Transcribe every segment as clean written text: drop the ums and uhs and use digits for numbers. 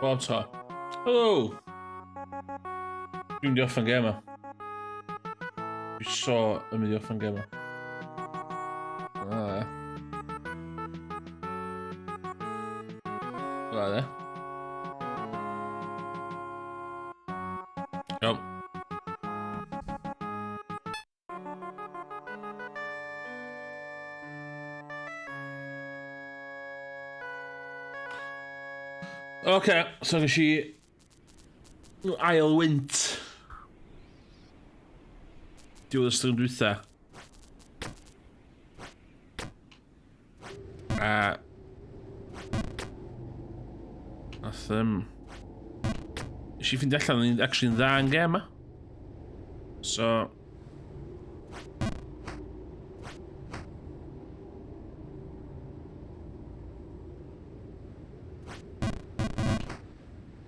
Bob tro. Hello! Dwi'n mynd i orffen gêm yma. Dwi so yn mynd i orffen gêm yma. Ah. Fel de. Iawn. Oce, so nes i ail wynt. Diwedd y stream dwytha. A... Nath, Nes i ffeindio allan o'n i'n actually'n dda yn gêm 'ma. So...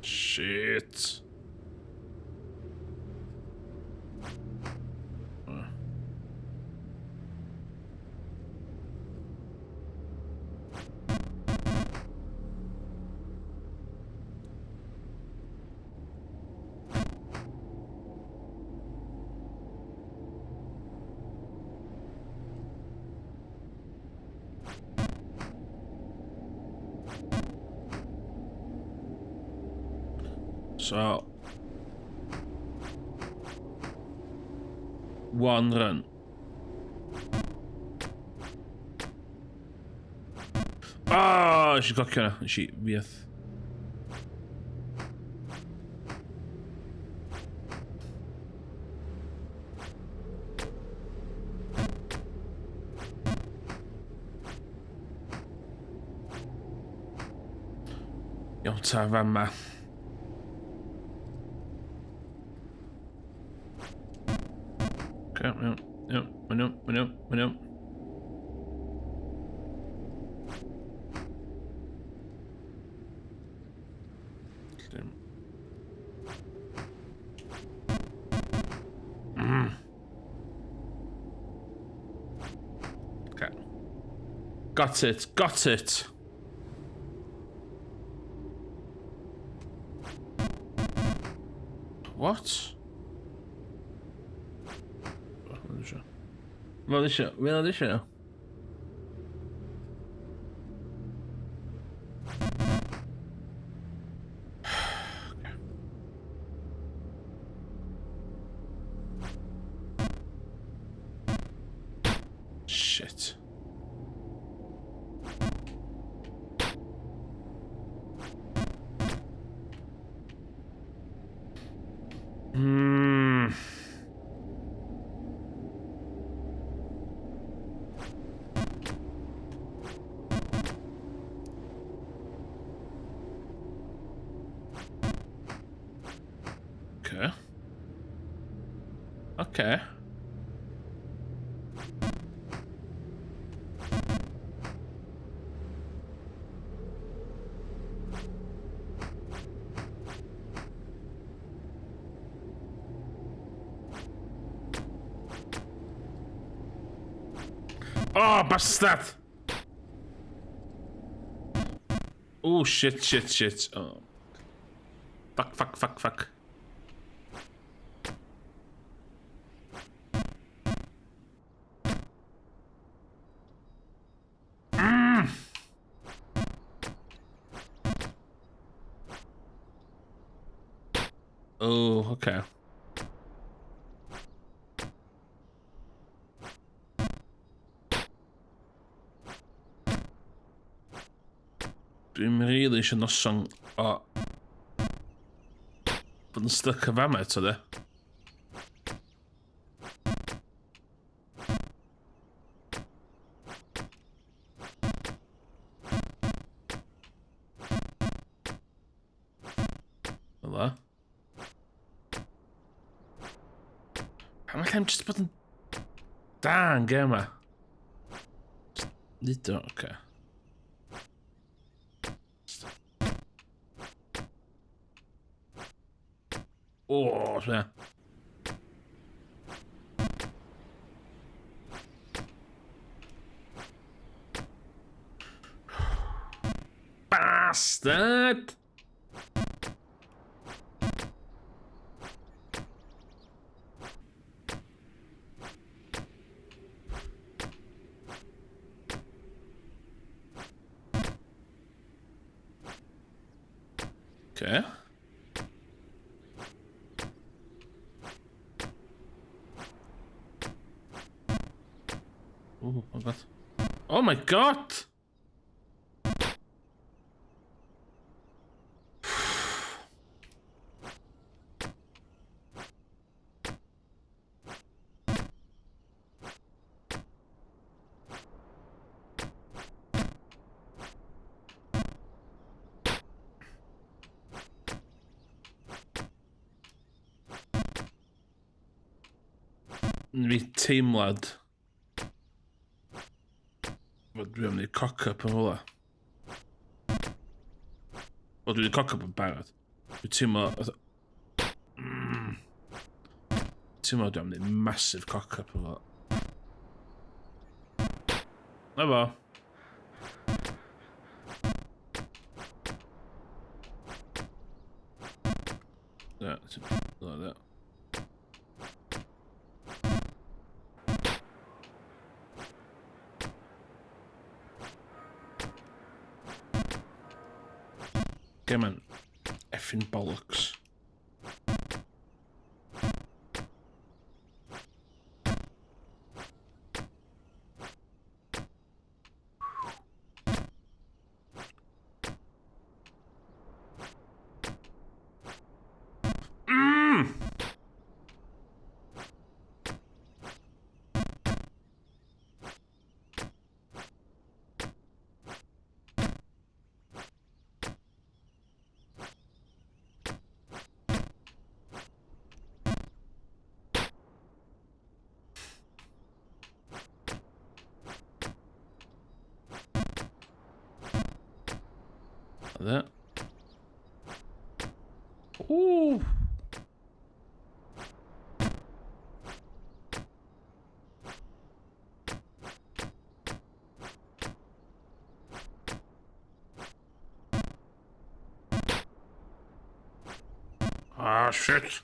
Shit. So, one run. Oh, nes i gocio na. Nes i fiath. Iawn ta, fama. Okay, iawn, iawn, mae'n iawn, mae'n iawn, mae'n iawn. Dim. Okay. Got it, got it. What? Mae'n eisiau, mae'n eisiau. Shit. Okay. Okay. Oh, bastard! Oh, shit, shit, shit. Oh. Fuck, fuck, fuck, fuck. Oh, okay. Dwi'm rili eisiau noson o bod yn styc yn fama eto de. Fel 'a. Pam allai'm jyst bod yn da yn gêm 'ma? Jyst neud o, oce. O, sbia. Bastard! Okay. Oh, my God. Oh my God! Fi teimlad fod dwi am wneud cock-up yn rhywle. Wel, dwi wedi cock-up yn barod. Dwi'n teimlo... Teimlo dwi am wneud massive cock-up yn rhywle. Na fo. Yeah, like that. Come on. Effing bollocks. Like that. Ooh. Ah, shit.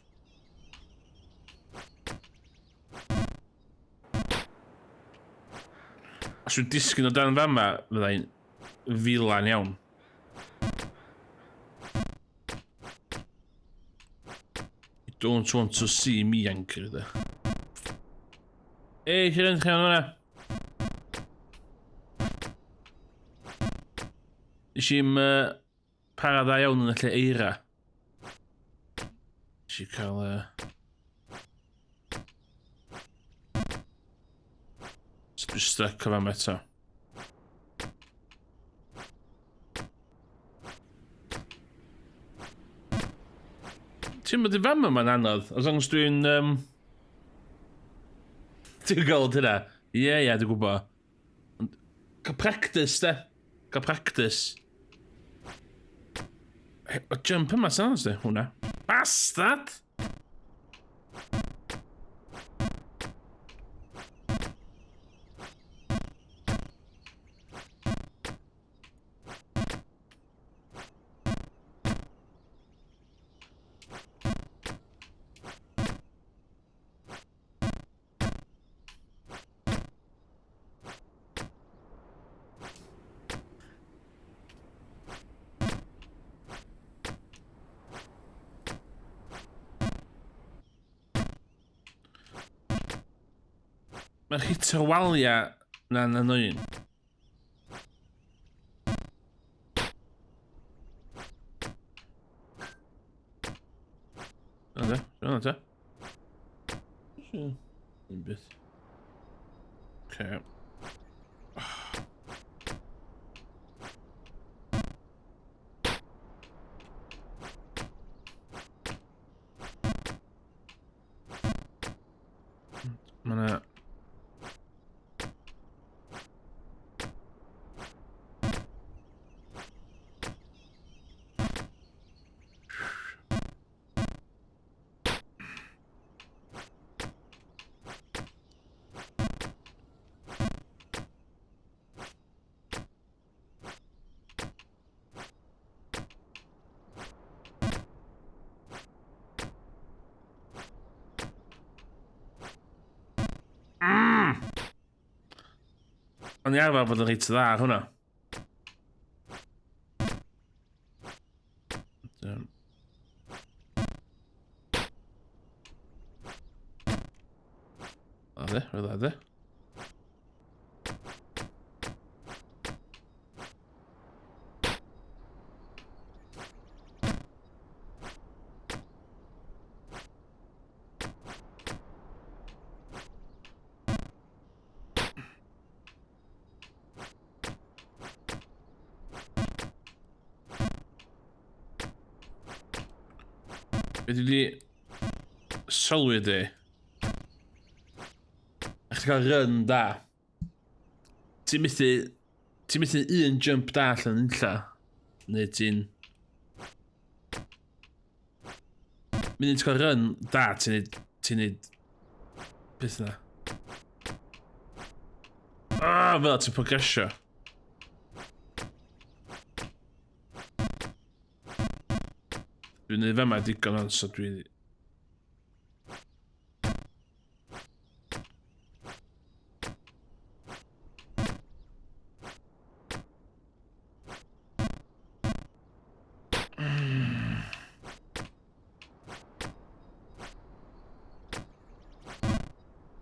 Os dwi'n disgyn o dan fama, fyddai'n filan iawn. You don't want to see me angry there. Ei, chi'n chi hwnna? Nes i'm para dda iawn yn y lle eira. Nes i cael... So dwi'n stuck o fam eto. Ti'n mynd i fam yma'n anodd, as long as dwi'n... Ti'n gweld hynna? Ie, yeah, ie, yeah, dwi'n gwybod. Ond, cael practice, de. Cael practice. O jump yma, sy'n anodd, de, hwnna. Bastard! Mae'r hitio'r waliau na'n annoying. Dyna te, dyna te. Un beth. Okay. Mae yna... O'n i arfer bod yn reit dda ar hwnna. de, rwy'n dda de. Be dwi wedi sylwi ydy, a chdi cael run da, ti'n methu, ti'n methu un jump da allan unlla, neu ti'n... Mynd i'n cael run da, ti'n neud, ti'n neud peth yna. Ah, fel ti'n progresio. Dwi'n neud fama digon ond, so dwi...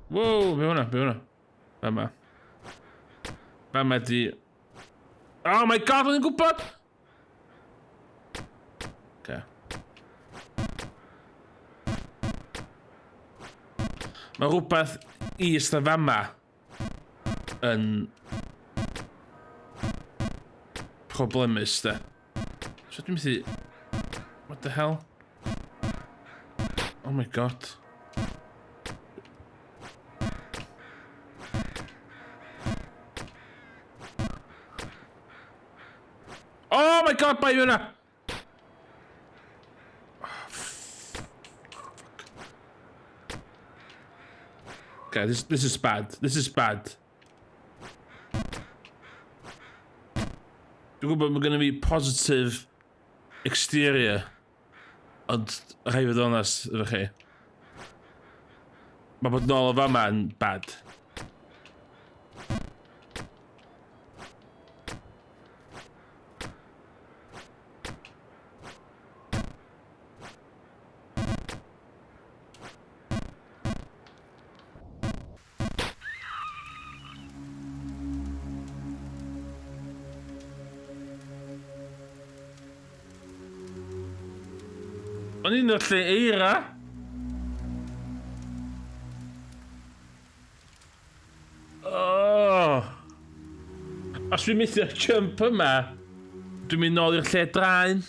Wow, be hwnna, be hwnna? Fama. Fama di... Oh my god, o'n i'n gwybod! Okay. Mae rhywbeth is na fama yn problemus, de. So dwi'n methu... What the hell? Oh my god. Oh my god, bai fi hwnna! Okay, this is bad. This is bad. Dwi'n gwybod mae gennym fi positive exterior, ond rhaid fod onest efo chi. Mae bod nôl o fama yn bad. O'n i'n lle eira. Oh. Os dwi'n methu'r jump yma, dwi'n mynd nôl i'r lle draen.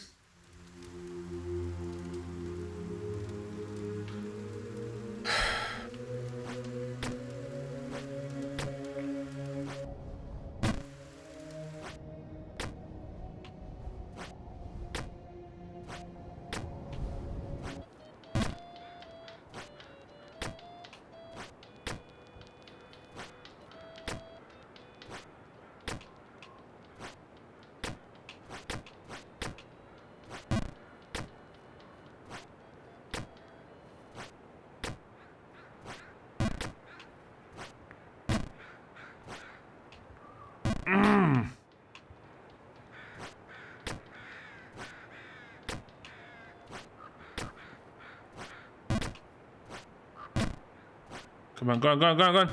Come on, go on, go on, go on, go on.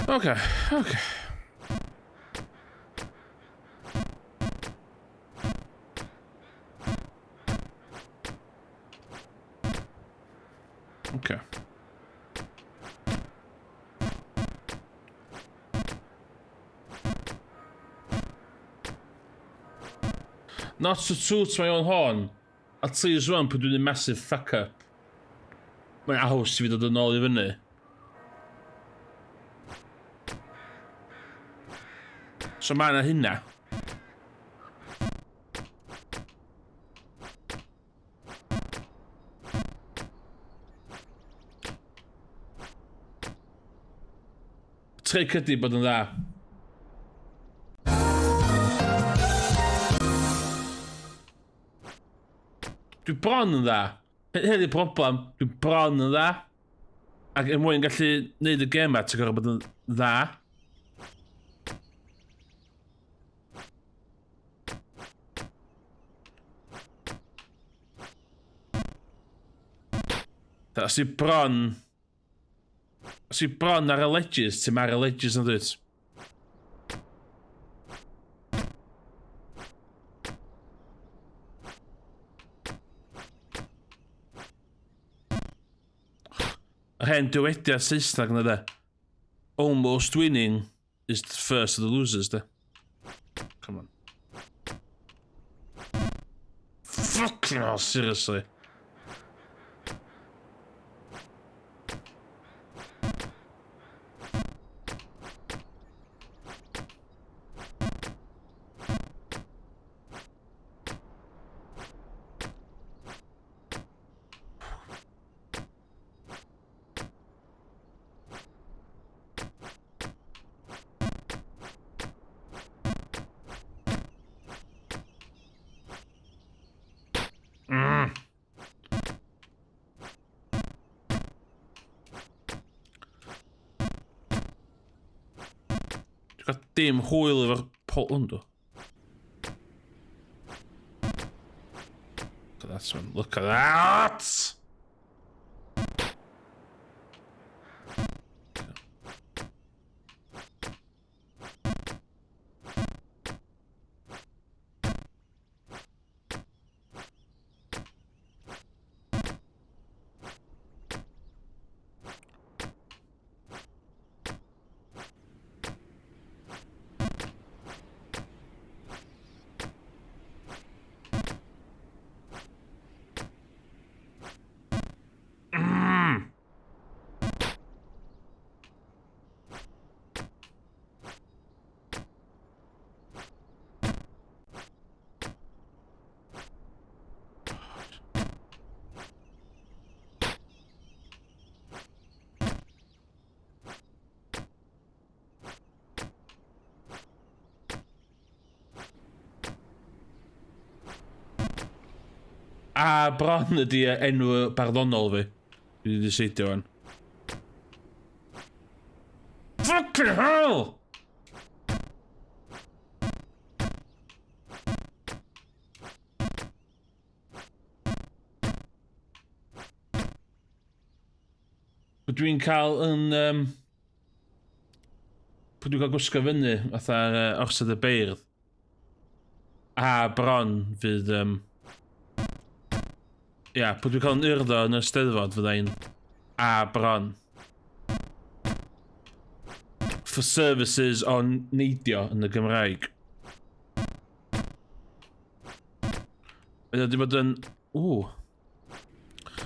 Okay, okay. Okay. Not to toot my own horn. A please rwan, pwy dwi'n massive fuck up. Mae'n haws i fi dod yn ôl i fyny. So mae yna hynna. Tric ydy bod yn dda. Dwi bron yn dda. Hyn ydy'r problem. Dwi bron yn dda. Ac er mwyn gallu neud y gem ma, ti'n gorfod bod yn dda. Ta, os ti bron... Os ti bron ar y ledges, ti'n ar y ledges yn dwyt? Yr hen dywediad Saesneg na de. Almost winning is the first of the losers de. Come on. Fucking hell, seriously. Dwi'n cael dim hwyl efo'r pol hwn, dwi. Look at that one. Look at that! A bron ydi enw barddonol fi. Dwi wedi deseidio wan. Fucking hell! Dwi'n cael yn... Um, Pwy dwi'n cael gwisgo fyny fatha'r orsedd y beirdd. A bron fydd... Um, ia, pwy dwi'n cael yn urddo yn y steddfod fyddai'n A bron. For services on neidio yn y Gymraeg. Mae o wedi bod yn... Ww.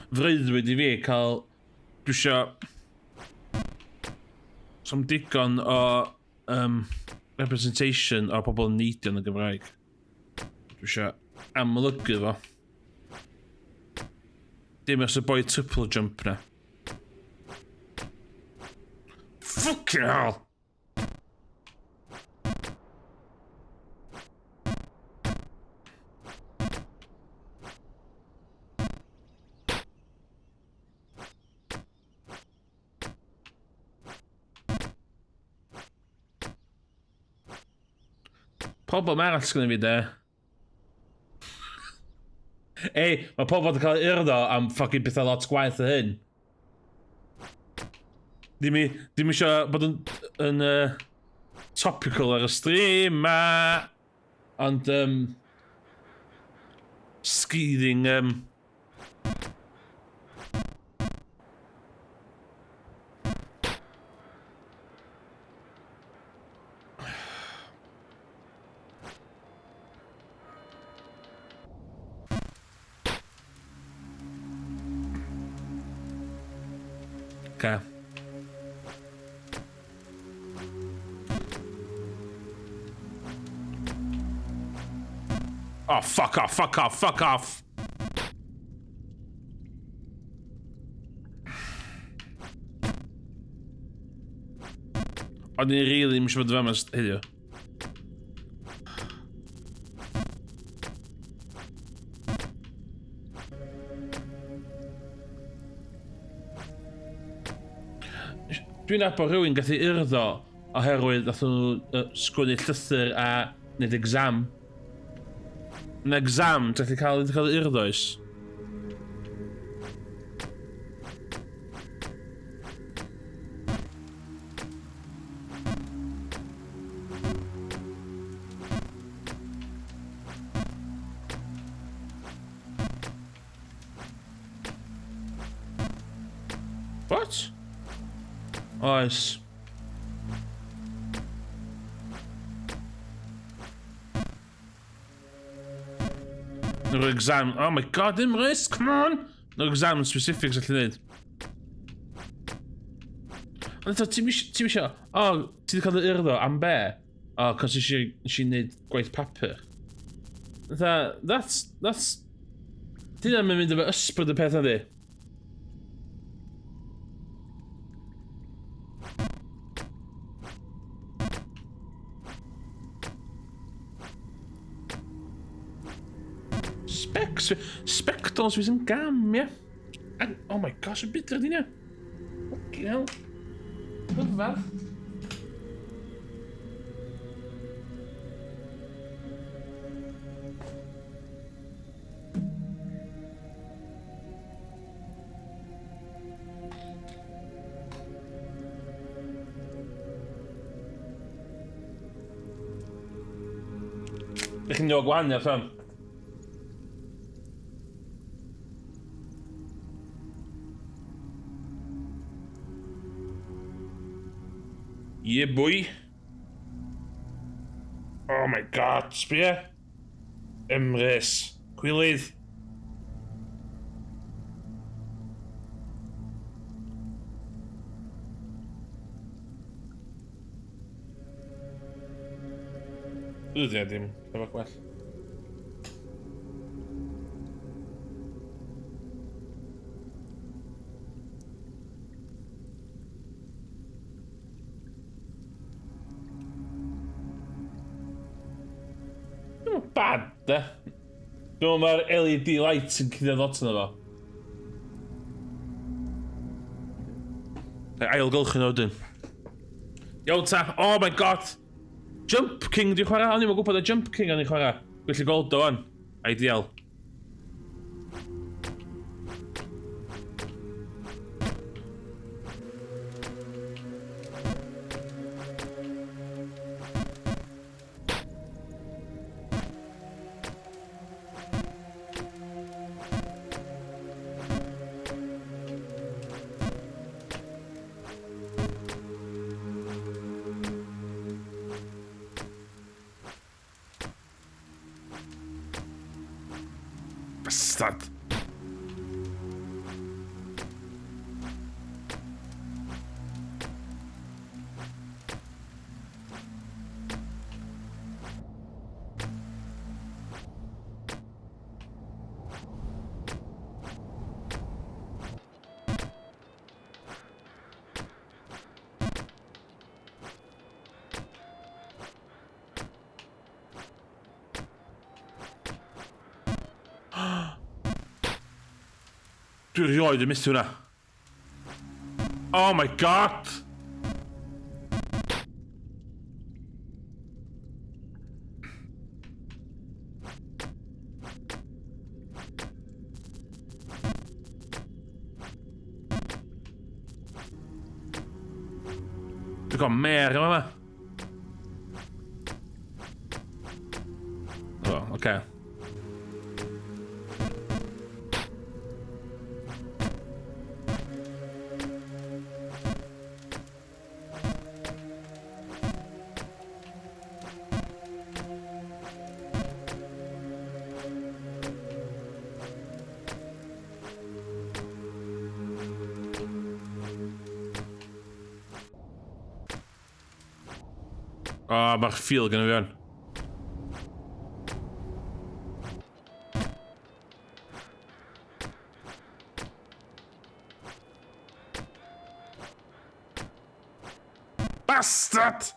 Freuddwyd i fi cael... Dwi isio... So'm digon o representation o pobl yn neidio yn y Gymraeg. Dwi isio amlygu fo. Dim os y boi triple jump na. Fucking hell! Problem arall sgynna fi de. Ei, mae pobl wedi cael ei urddo am fucking pethau lot gwaeth o hyn. Ddim, i, ddim eisiau bod yn, yn topical ar y stream ma. Ond, scathing, Okay. Oh, fuck off, fuck off, fuck off! O'n i'n rili ddim eisiau bod yn fama heddiw. Dwi'n nabod rhywun gath ei urddo oherwydd nath nhw uh, sgwennu llythyr a wneud exam. Yn exam, ti'n gallu cael, cael ei urddo oes? What? Oes. Yr exam. Oh my god, ddim risk, come on! Yr exam specifics allu gwneud. Ond eto, ti'n isio... O, oh, ti wedi cael dy urddo am be? O, oh, cos eisiau eisiau gwneud gwaith papur. Fatha, that's... that's... Di hynna'n mynd efo ysbryd y peth na di? Specs, spectols fi sy'n gam, ie. Yeah. Oh my gosh, y byd ydi ni. Fucking hell. Rhyfedd. Ydych chi'n dod gwahaniaeth am? Yeah, boy. Oh my god, sbia. Emrys. Cwilydd. Ydy, dim. Efo gwell. Ddim yn bad, de. Dwi'n meddwl mae'r LED light yn cuddio lot yna fo. Ailgylchu nhw wedyn. Iawn ta, oh my god! Jump King di chwarae, o'n i'n gwybod y Jump King o'n i'n chwarae. Felly gweld o wan. Ideal. Bastard. Dwi rioed yn methu hwnna. Oh my god! Dwi'n cael mer yma yma. O, oh, oce. Okay. O, oh, mae'r feel gyda fi o'n. Bastard!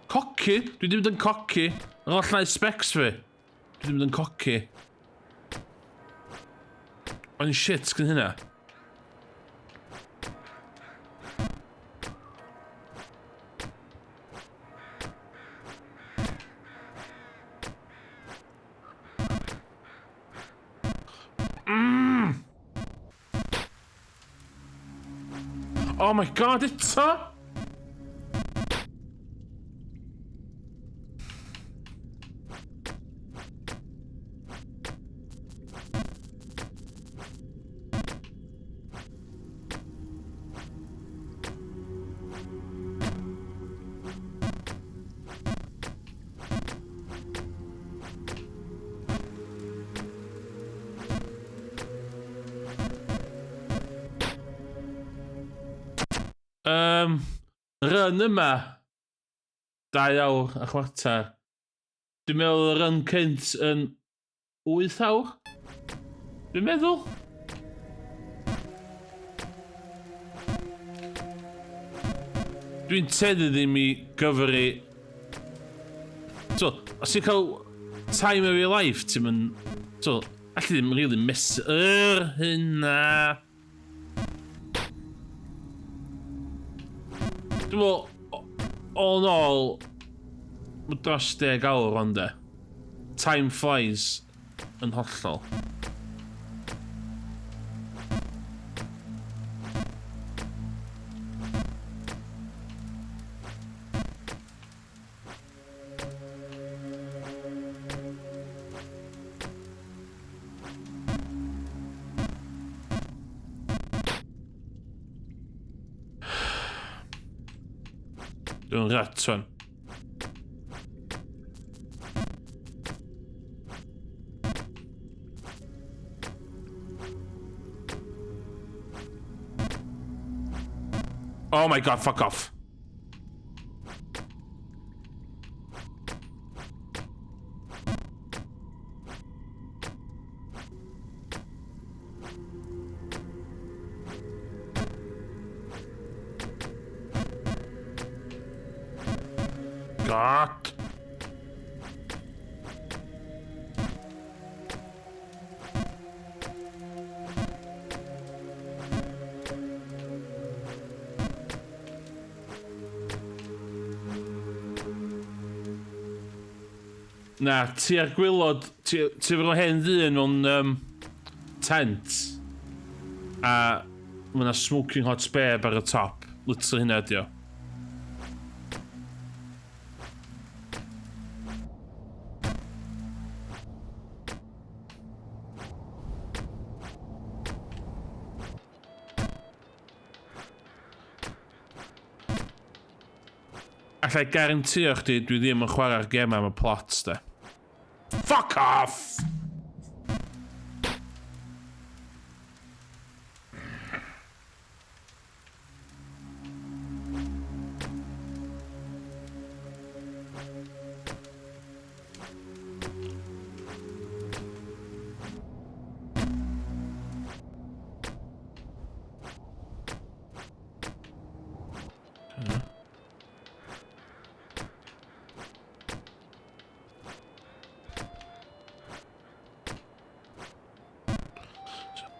Coci? Dwi ddim yn coci. Yn oll nau specs fi. Dwi ddim yn coci. O'n shit gyn hynna. Mm. Oh my god, eto? Um, run yma, 2 awr a chwarter. Dwi'n meddwl y run cynt yn 8 awr? Dwi'n meddwl. Dwi'n teddu ddim i gyfri... So, os ti'n cael time of your life, ti'n mynd... So, allu ddim really miss yr hynna. Dwi'n meddwl, all in all, mae dros 10 awr ond de. Time flies yn hollol. Dwi'n rat wan. Oh my god, fuck off. God. Na, ti ar gwylod, ti, ti efo hen ddyn mewn um, tent, a mae yna smoking hot babe ar y top. Literally hynna ydi o. Alla i garantio chdi dwi ddim yn chwarae'r gem am y plot de. Fuck off!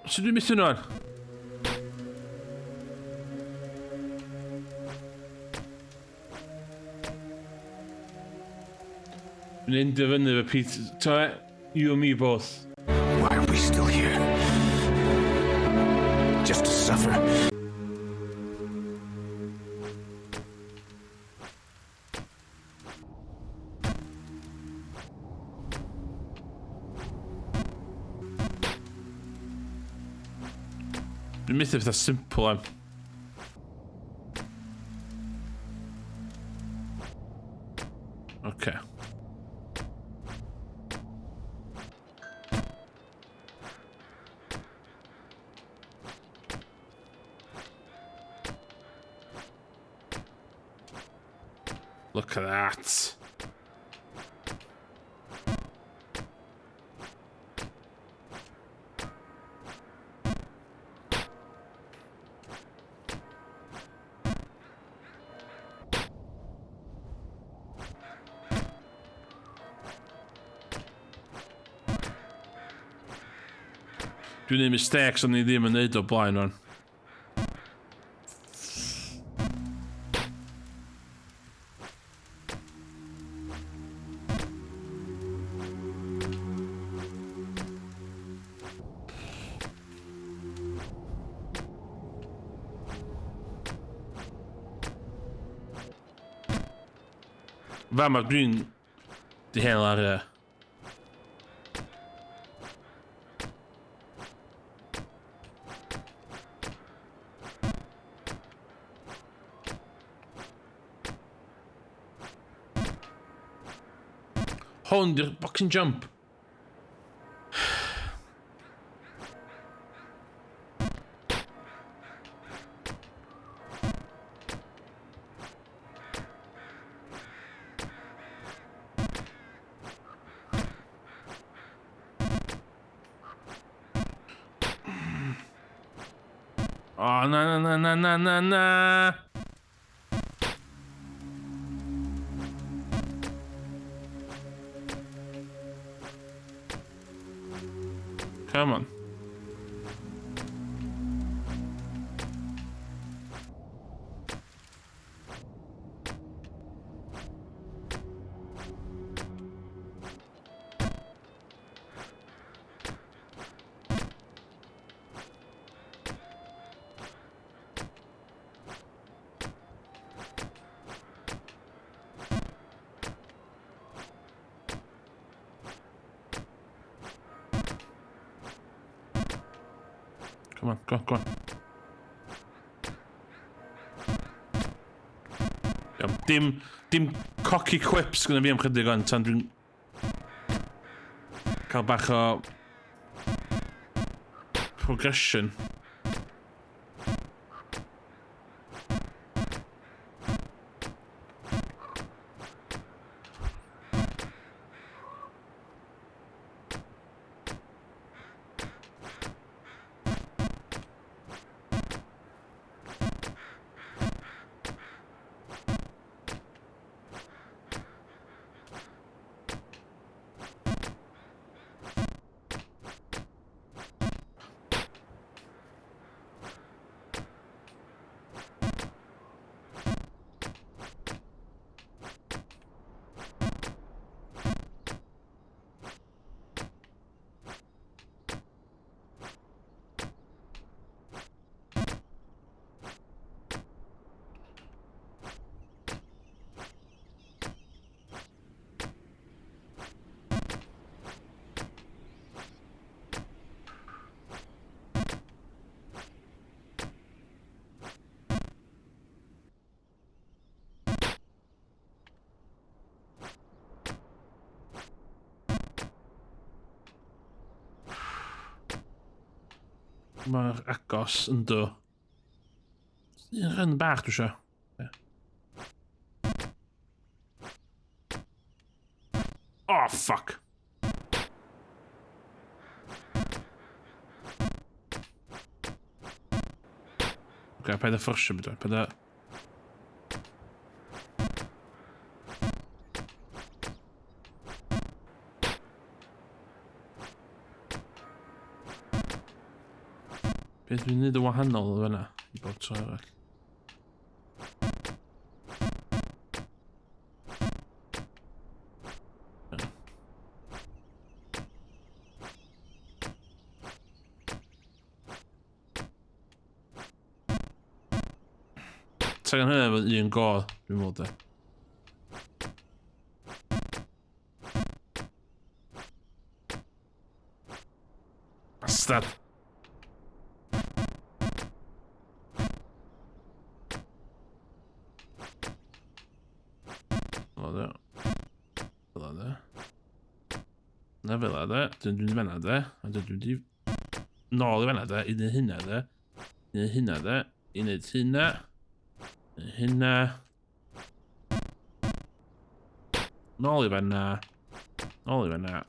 Sut dwi'n methu nhw? Dwi'n endio fyny efo Pete. Ta, you and me both. Why are we still here? Just to suffer. Dwi'n methu pethau simple am. Okay. Look at that. Dwi'n neud mistakes o'n i ddim yn neud o blaen rwan. Fama dwi'n di hel ar y... Hwn di'r boxing jump. O, na, na, na, na, na, na, na. Come on. Come on, go on, go on. Iawn, dim, dim cocky quips gyda fi am chydig ond tan dwi'n cael bach o progression. Mae'r agos yn do. Un rhan bach dwi eisiau. Oh, fuck. Oce, okay, paid â fforsio beth paid â... Beth dwi'n neud yn wahanol o fyna i bob tro arall? Tagan hynny efo un go, dwi'n meddwl de. Bastard. Fel de. Fel de. Na fel de. Dyn dwi'n fanna de. A dyn dwi'n di... Nôl i fanna de. I neud hynna de. I neud hynna de. I neud hynna. Hynna. Nôl i fanna. Nôl i fanna.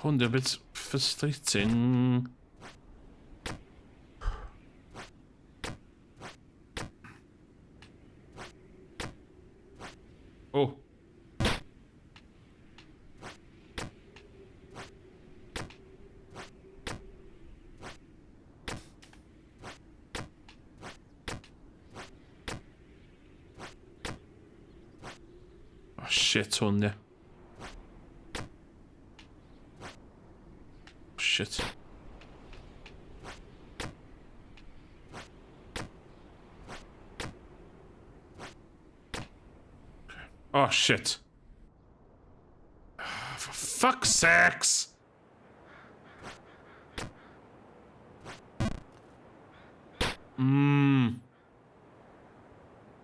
Hwn 'di a bit frustrating. Oh. Oh shit, hwn, ie. Shit. Oh shit. For fuck's sakes!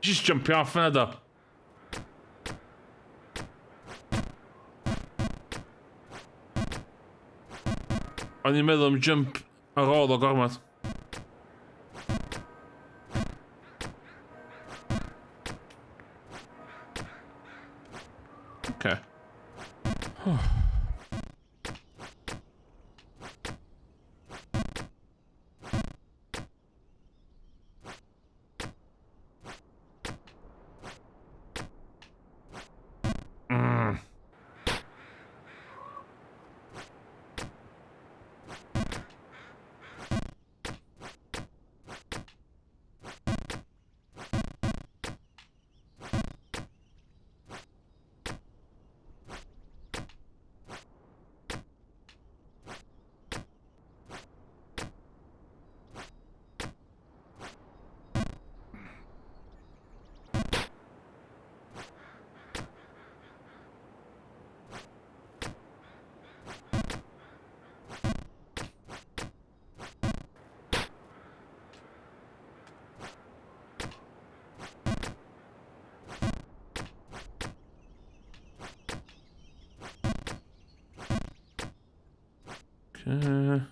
Just jumpio off yna do. O'n i'n meddwl am jump ar ôl o gormod. Okay. Okay.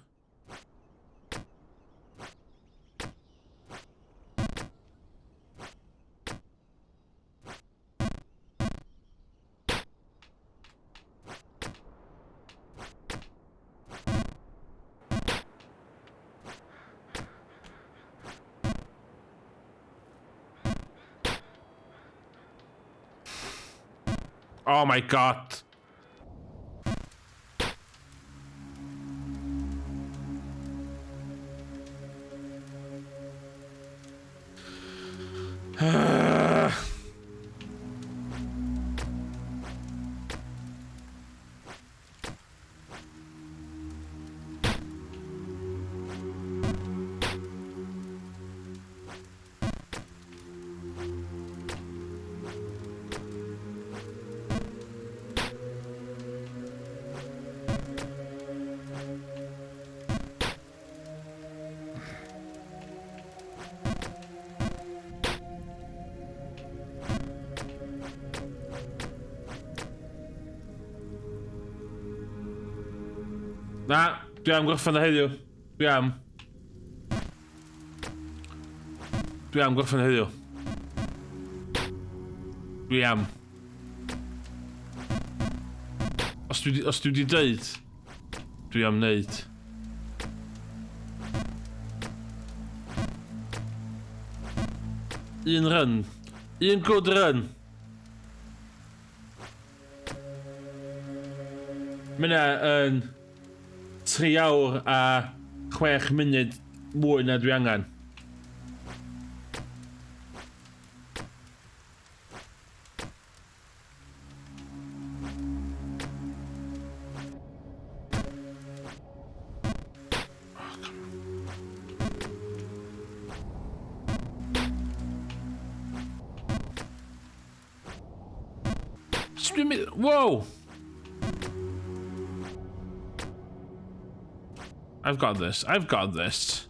Oh my god. Na, dwi am gorffen o heddiw. Dwi am. Dwi am gorffen o heddiw. Dwi am. Os dwi, os dwi wedi dweud, dwi am wneud. Un run. Un good run. Mae hynna yn 3 awr a 6 munud mwy na dwi angen. Whoa! I've got this. I've got this.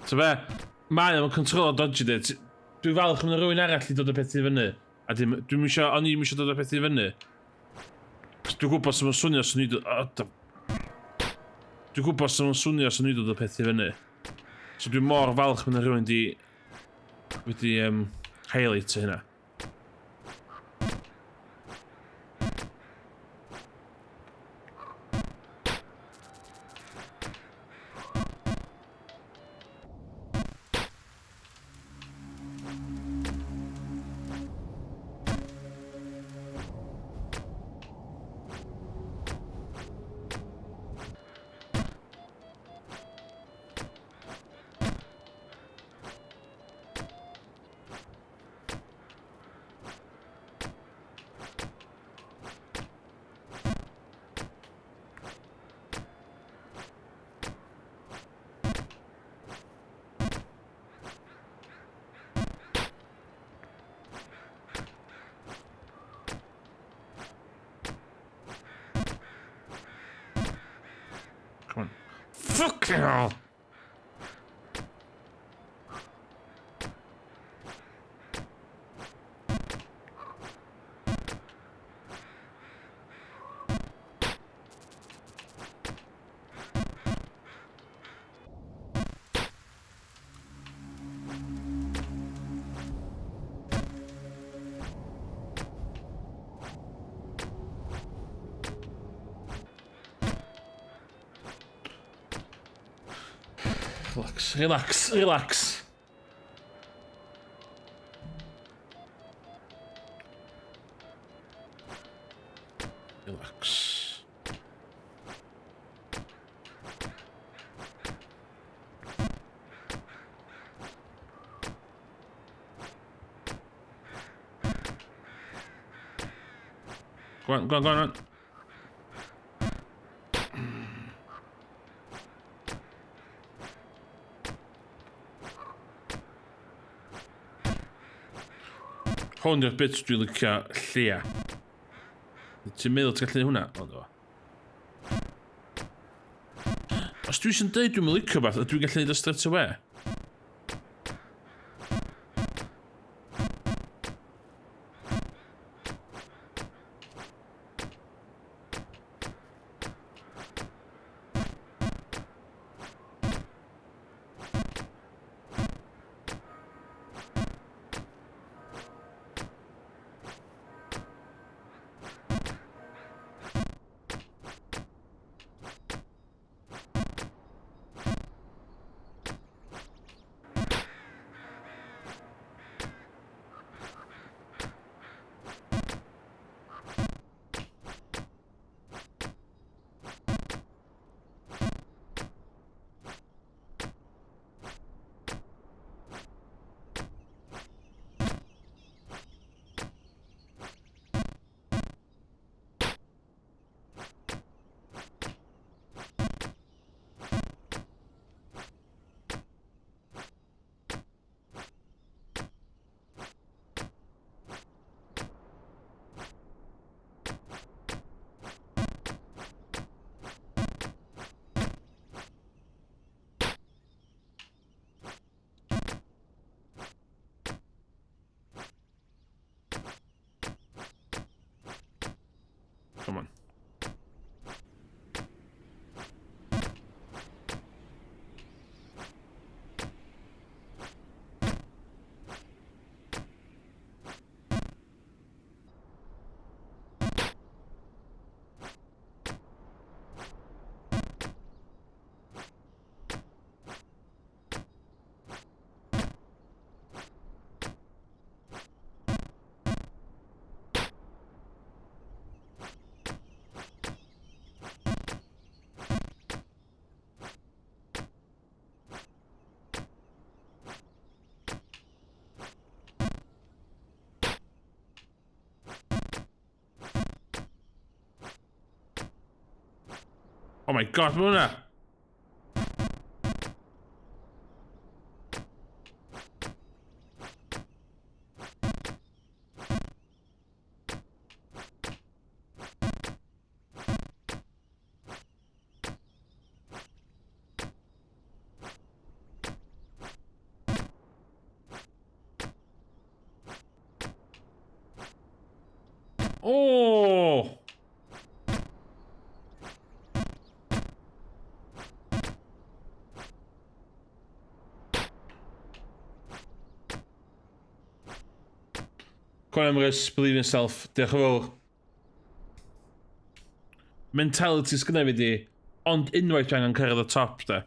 So be, mae o'n control dodgy di. Dwi'n falch am rhywun arall i dod o peth i fyny. A dim, dwi'n isio, o'n i'm isio dod o peth i fyny. Dwi'n gwybod sut mae'n swnio swn i... Dwi'n gwybod sut mae'n swnio swn i dod y peth i fyny. So dwi'n mor falch bod yna rhywun di... wedi highlight hynna. Come on. Fucking hell! Relax, relax, relax. Relax. Go on, go on, go on. Hwn yw'r bit dwi'n licio lleia. Ti'n meddwl ti'n gallu neud hwnna? O, do. Os dwi eisiau dweud dwi'n licio beth, ydw i'n gallu neud o straight away? Come on. Oh my god, mae hwnna! O! Come on Emrys, believe in yourself. Diolch yn fawr. Mentality sgynna fi di, ond unwaith dwi angen cyrraedd y top de.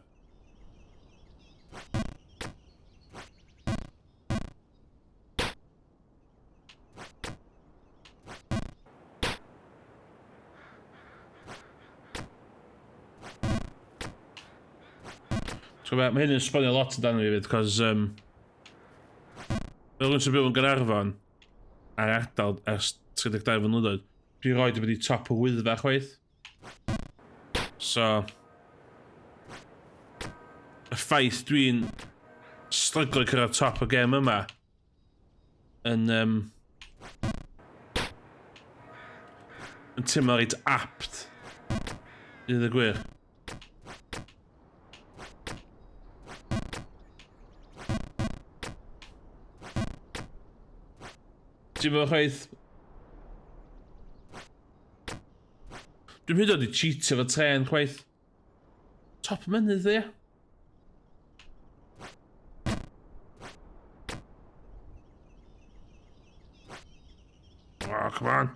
So mae hyn yn sbonio lot amdano fi fyd, cos um, fel rhywun sy'n byw yn Gaernarfon a'r ardal ers 32 flynyddoedd, dwi roed wedi top y Wyddfa chwaith. So, y ffaith dwi'n stryglo i cyrraedd top y gêm yma yn um, yn teimlo reit apt i ddweud y gwir. Ti'n meddwl chwaith? Dwi'n hyd yn oed i cheatio fo trên chwaith. Top mynydd ia. Oh, come on.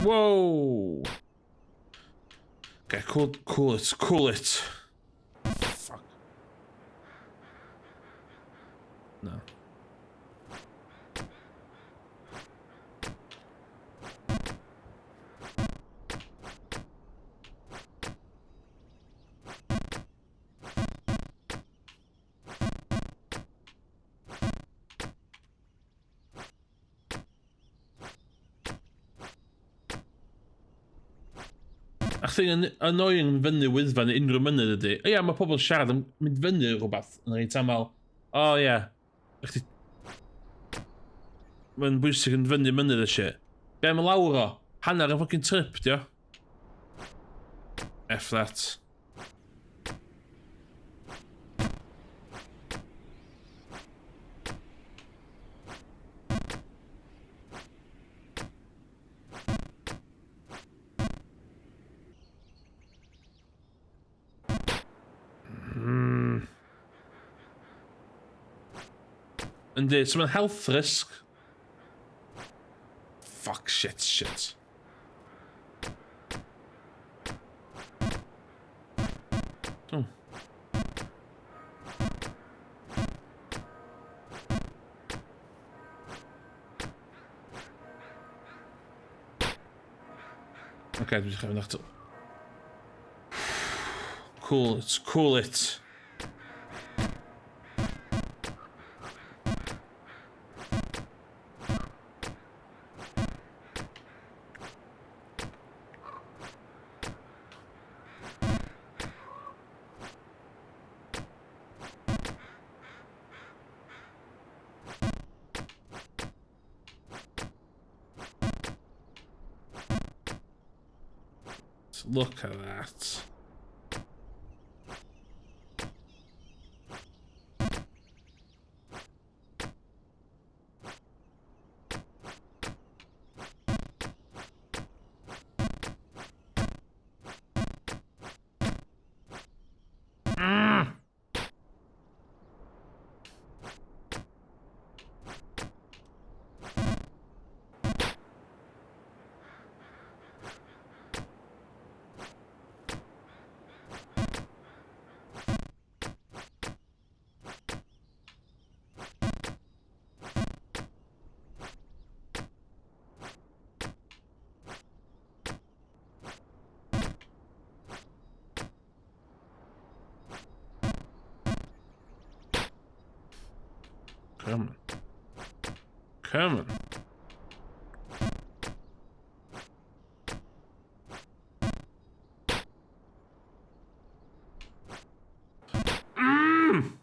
Whoa! Okay, cool, cool it, cool it. Fuck. No. A thing yn annoying yn fyny Wyddfa neu unrhyw mynydd ydy, o ia, mae pobl yn siarad yn mynd fyny rhywbeth yn reit aml. O oh, ia, chdi... Mae'n bwysig yn fyny mynydd y shit. Be am lawr o? Hanner yn fucking trip, dio. F that. Yndi, so mae'n health risk. Fuck, shit, shit. Oh. Okay, dwi'n dechrau fynd ato. Cool it, cool it. Look at that. Mm. Come on. Come on. Mm!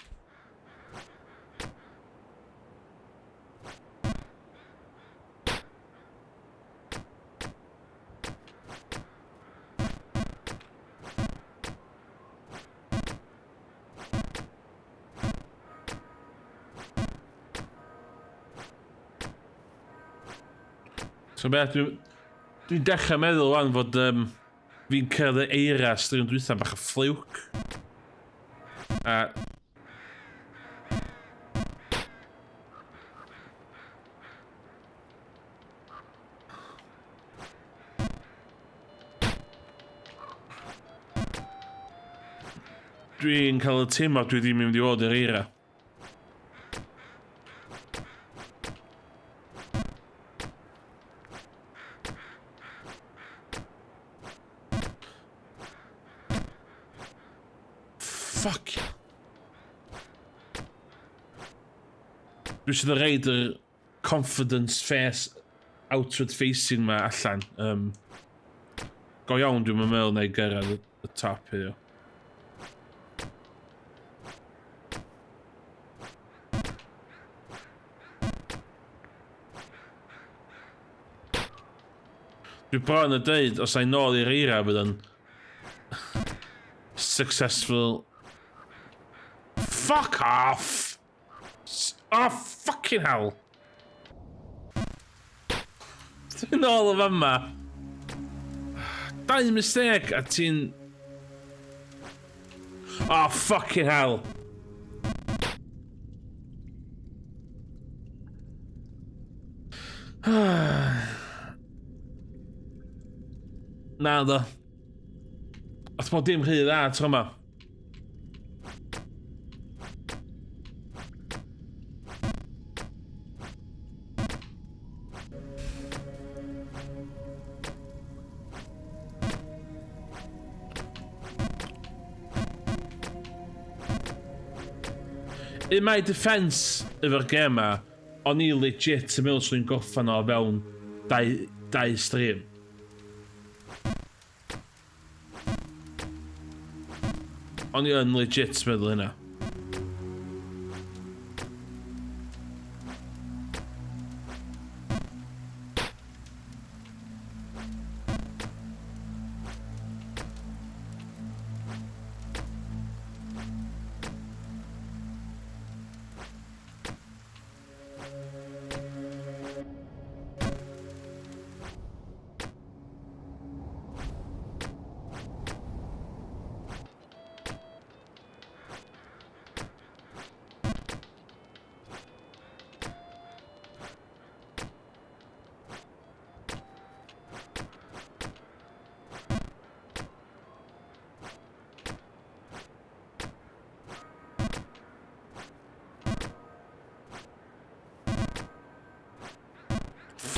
So beth, dwi'n dwi dechrau meddwl wan fod um, fi'n cyrraedd y eira stream dwytha bach o ffliwc. A... Dwi'n cael y teimlad dwi ddim yn mynd i fod i'r eira. Fuck. Dwi eisiau reid yr confidence face outward facing ma allan. Um, go iawn dwi'n meddwl na i gyrraedd y top heddiw. Dwi bron yn dweud, os a'i nôl i'r eira bydd yn successful. Fuck off! Oh, fucking hell! Dwi'n ôl o fama. Dau mistake a ti'n... Oh, fucking hell! Na, ddo. Oedd bod dim rhy dda tro yma. In my defence efo'r gêm ma, o'n i legit yn meddwl swn i'n gorffan o fewn dau, dau stream. O'n i yn legit meddwl hynna.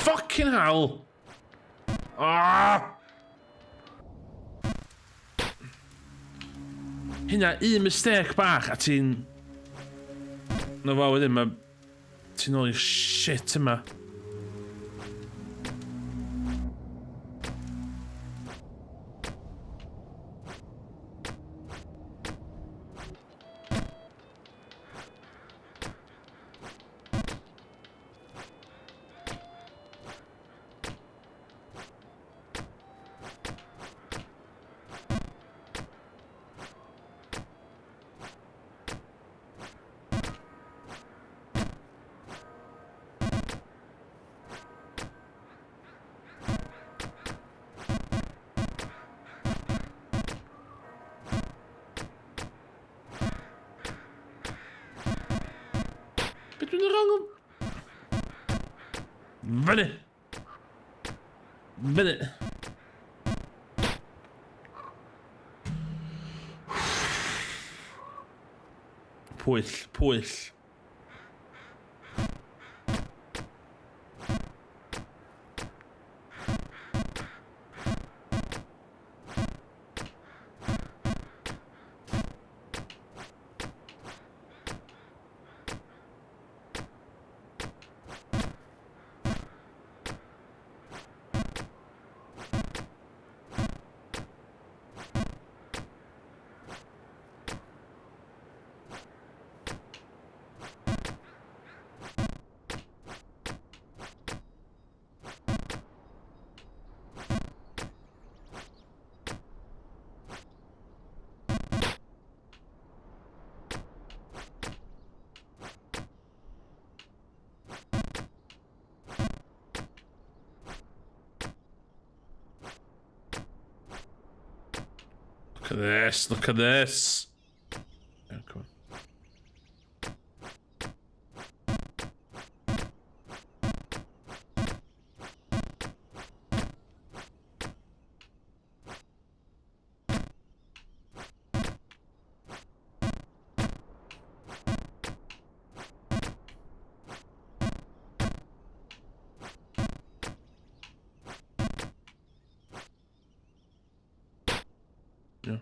Fucking hell! Ah! Hynna, un mistake bach a ti'n... Na fo wedyn, mae... Ti'n ôl i'r shit yma. Be dwi'n wrong o... Fyny! Fyny! Pwyll, pwyll. Look at this, look at this. Yeah, come on. Yeah.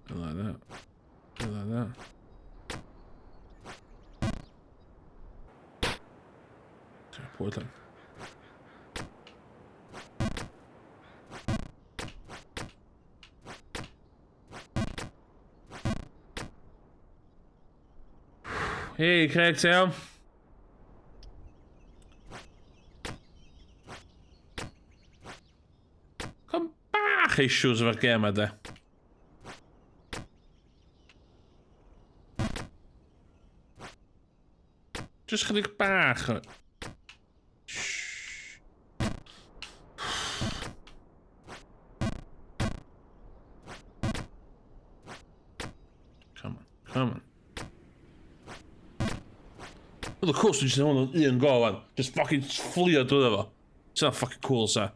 I like that. I like that. Okay, Portland. Hey, Craig Town. Come bach issues efo'r gêm yma, de. Just chydig bach o... Shh. Come on, come on. Well, of course, dwi'n just hwn un go, wan. Just fucking fflio drwyddo fo. It's not fucking cool, sa.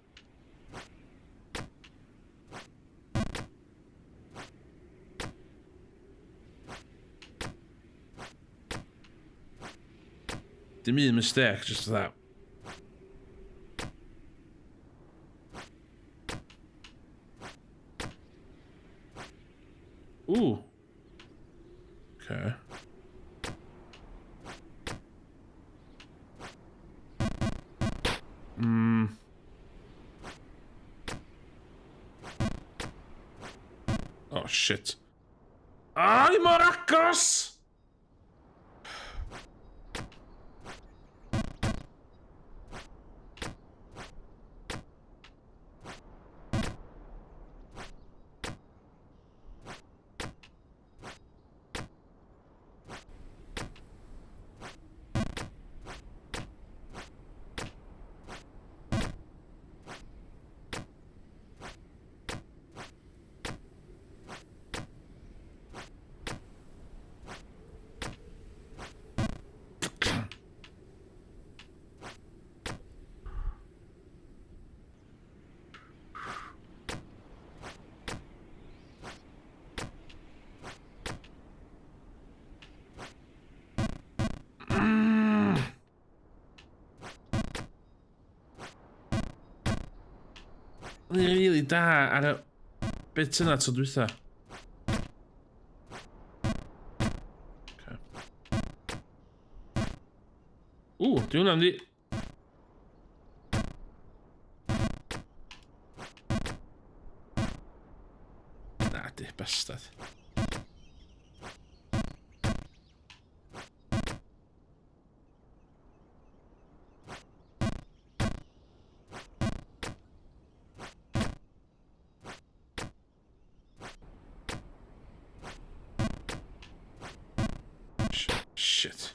Dim un mistake, just that. Ooh. Okay. Oh, shit. Ah, ni mor agos! O'n i'n really da ar y bit yna tro dwytha. Okay. Ww, di hwnna'n di... Na di, bastard. Shit.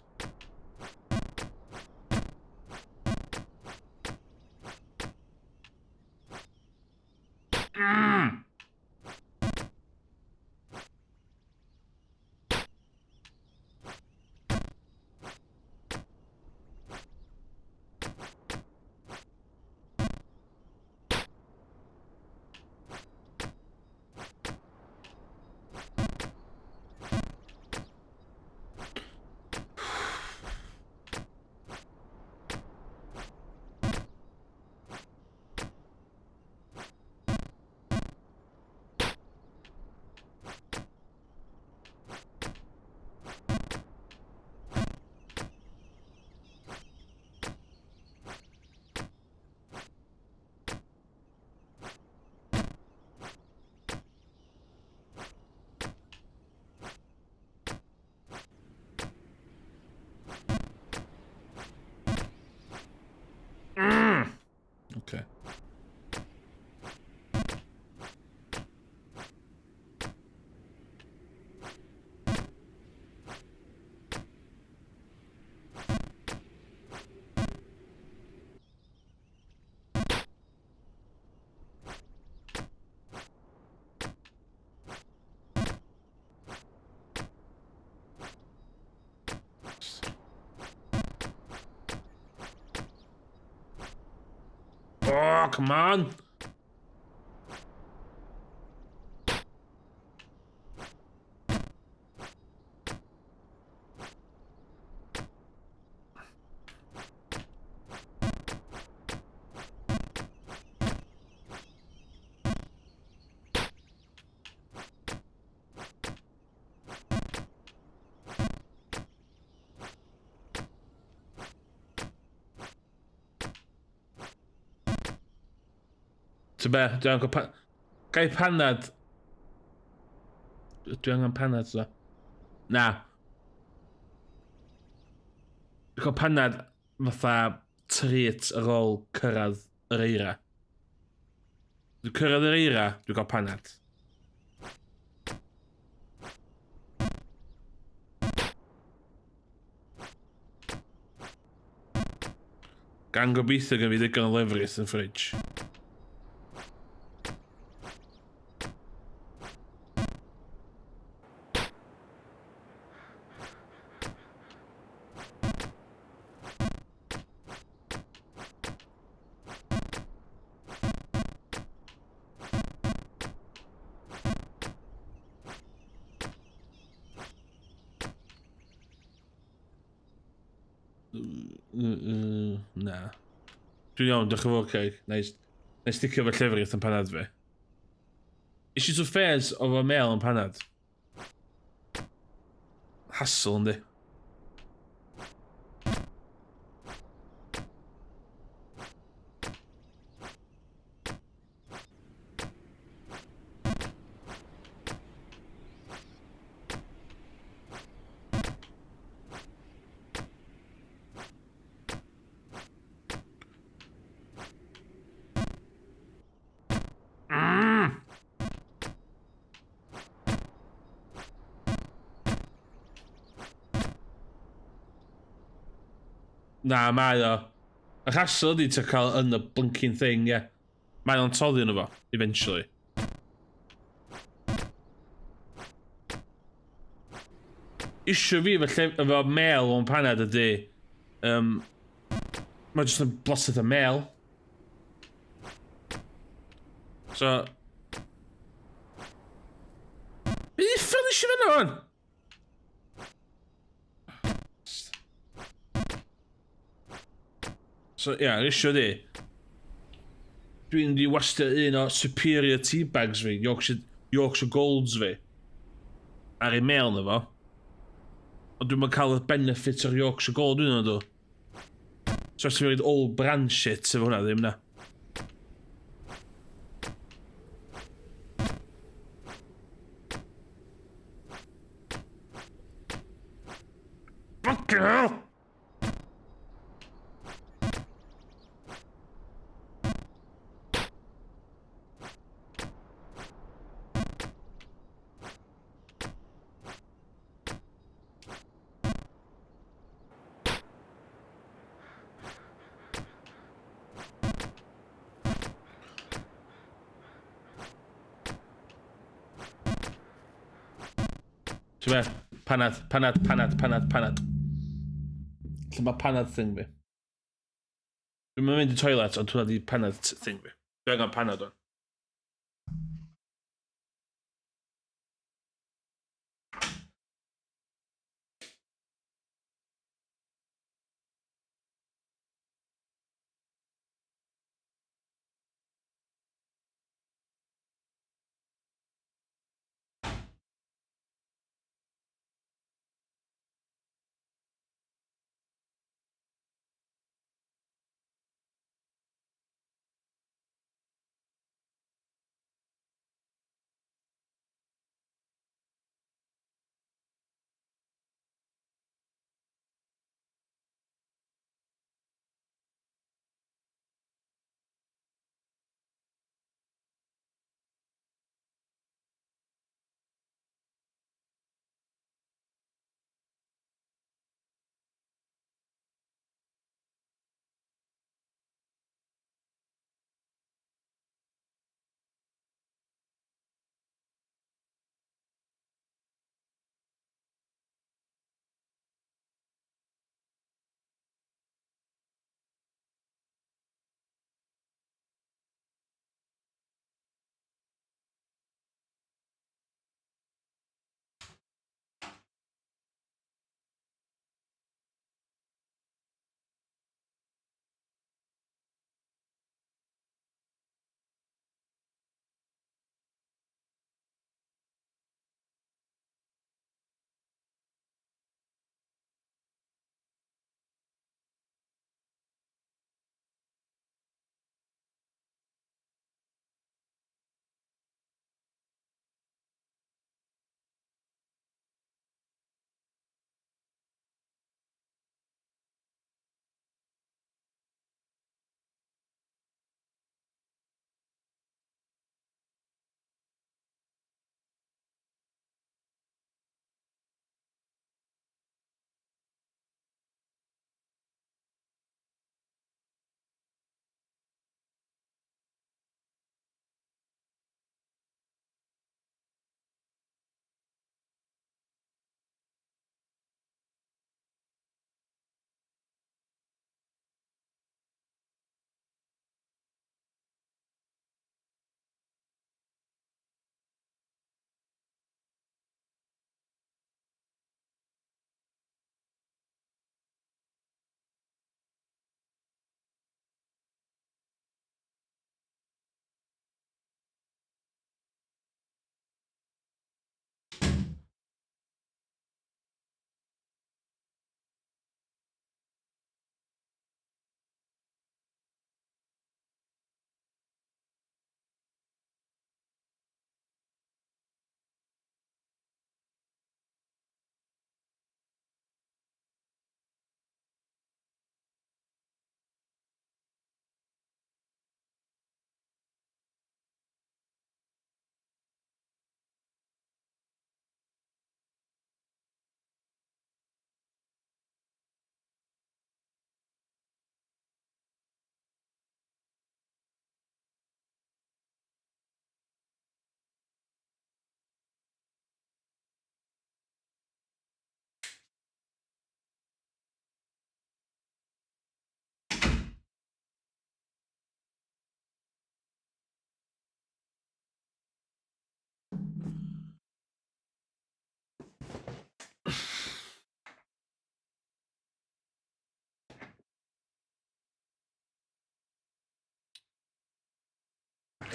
Okay. Oh, come on! Ti'n be, dwi angen Gai panad. Dwi angen panad, so. Na. Dwi'n cael panad fatha treat ar ôl cyrraedd yr eira. Dwi'n cyrraedd yr eira, dwi'n cael panad. Gan gobeithio gen fi ddigon o lefrith yn fridge. Na. Dwi'n iawn, diolch yn fawr, Craig. Na i sticio fy llefrith yn panad fi. Is i to ffes o fy mel yn panad? Hassle, yndi. Na, mae o. Y hassle ydi ti'n cael yn y blinking thing, ie. Yeah. Mae o'n toddi yno fo, eventually. Issue fi efo, lle, efo mel o'n panad ydy, mae jyst yn blasu y mel. So... Be uffern eisiau fyna hwn? So, ia, yeah, issue ydi, dwi'n di wastio un o superior tea bags fi, Yorkshire, Yorkshire Golds fi, ar ei mail na fo. Ond dwi'n cael y benefit o'r Yorkshire Gold dwi'n dod. So, os ti'n rhaid old brand shit efo hwnna ddim na. Fuck hell! Ti'n be? Panad, panad, panad, panad, panad. Lle mae panad thing fi? Dwi'n mynd i toilet, ond hwnna di panad thing fi. Dwi'n angen panad o'n.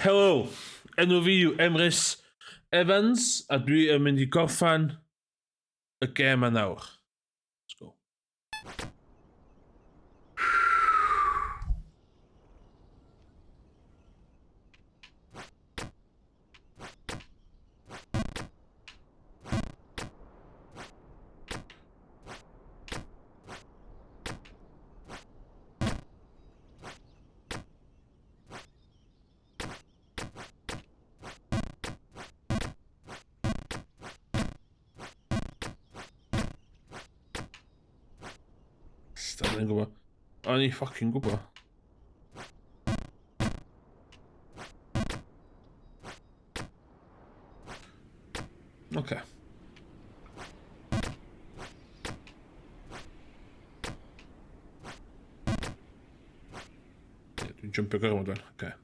Helo, enw fi yw Emrys Evans a dwi yn mynd i gorffan y gêm yma nawr. Let's go. Stad yn gwybod. O'n i ffocin gwybod. Oce. Dwi'n jumpio gormod o'n. Oce.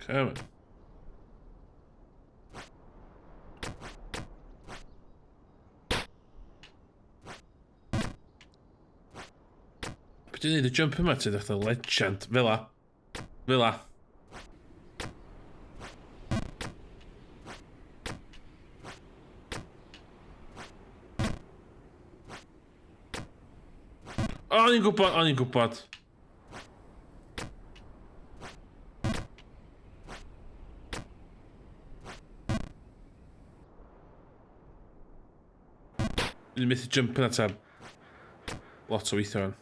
Come on. Be dwi'n neud y jump yma ti ddechrau legend. Fel a. Fel a. O, o'n i'n gwybod, o'n i'n gwybod. Dwi'n methu jump yna ta lot o weithio fan.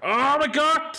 Oh my god!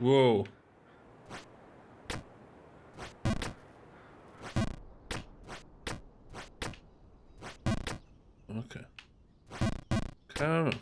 Whoa. Okay. Come on.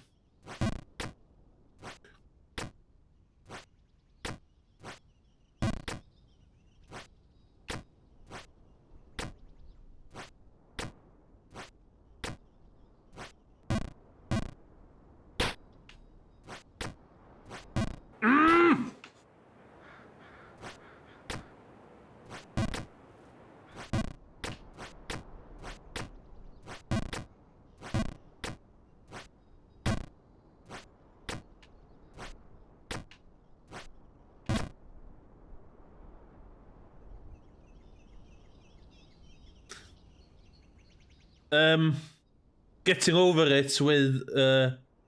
Getting over it with...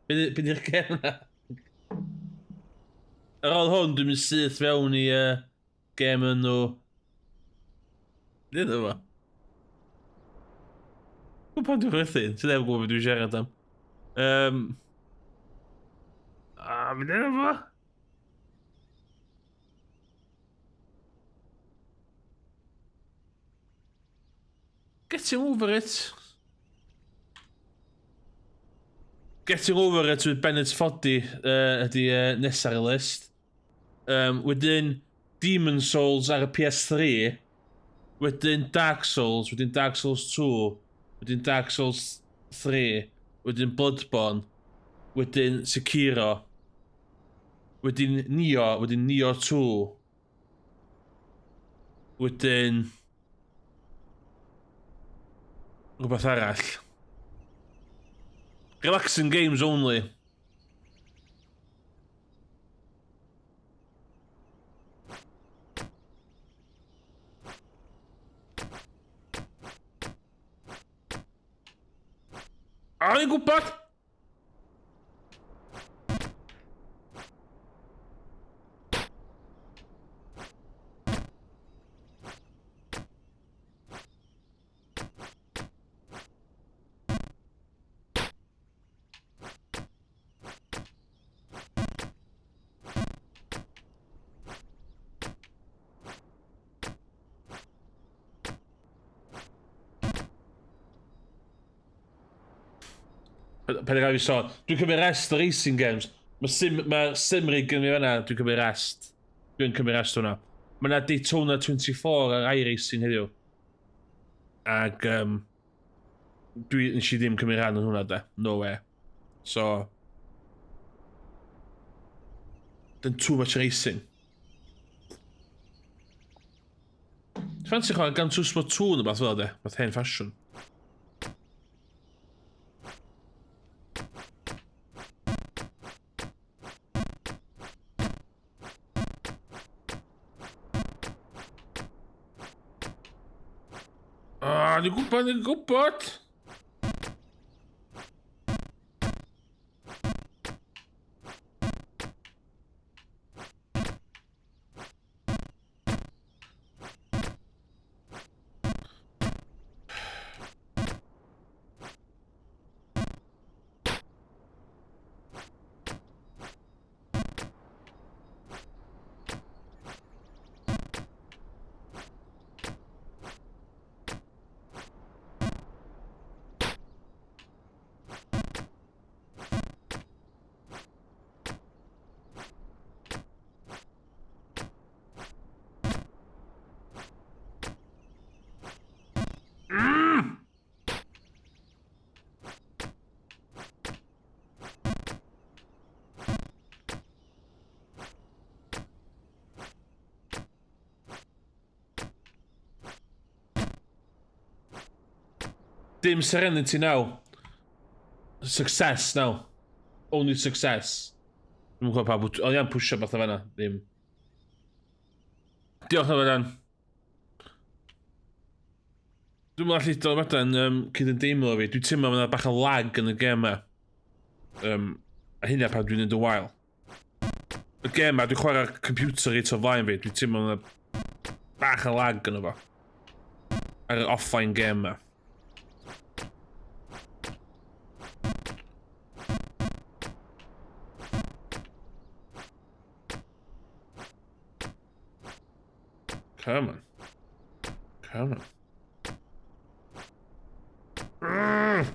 Be di'r gem na? Ar ôl hwn, dwi'n mynd syth fewn i gem yn nhw... Be di fo? Gwybod pan dwi'n chwerthin? Ti'n ddim gwybod beth dwi'n siarad am. A, be di fo? Getting over it. Getting Over It with Bennett Foddy ydy nesaf ar y list. Wedyn Demon Souls ar y PS3. Wedyn Dark Souls, wedyn Dark Souls 2, wedyn Dark Souls 3, wedyn Bloodborne, wedyn Sekiro, wedyn Nioh, wedyn Nioh 2, wedyn rhywbeth arall. Relaxing games only. A, o'n i'n gwybod! Paid â gael fi sôn. Dwi'n cymryd rest o racing games. Mae sim, mae sim rig yn fi fanna, dwi'n cymryd rest. Dwi'n cymryd rest hwnna. Mae yna Daytona 24 ar iRacing heddiw. Ac dwi, nes i ddim cymryd rhan yn hwnna de. No way. So, done too much racing. Fancy chwarae Gran Turismo 2 neu beth fel de, fath hen ffasiwn. Ah, ni'n gwybod, ni'n gwybod! Dim serenity now. Success now. Only success. Dwi'n gwybod pawb, o'n i'n pwysio beth o fanna, ddim. Diolch na fan. Dwi'n meddwl allu dod madan cyd yn deimlo fi. Dwi'n teimlo mae bach o lag yn y gêm yma. A hynna pan dwi'n mynd yn wael. Y gêm yma, dwi'n chwarae'r computer reit o flaen fi. Dwi'n teimlo mae bach o lag yn efo. Ar yr offline gêm yma. Come on. Come on. Mm.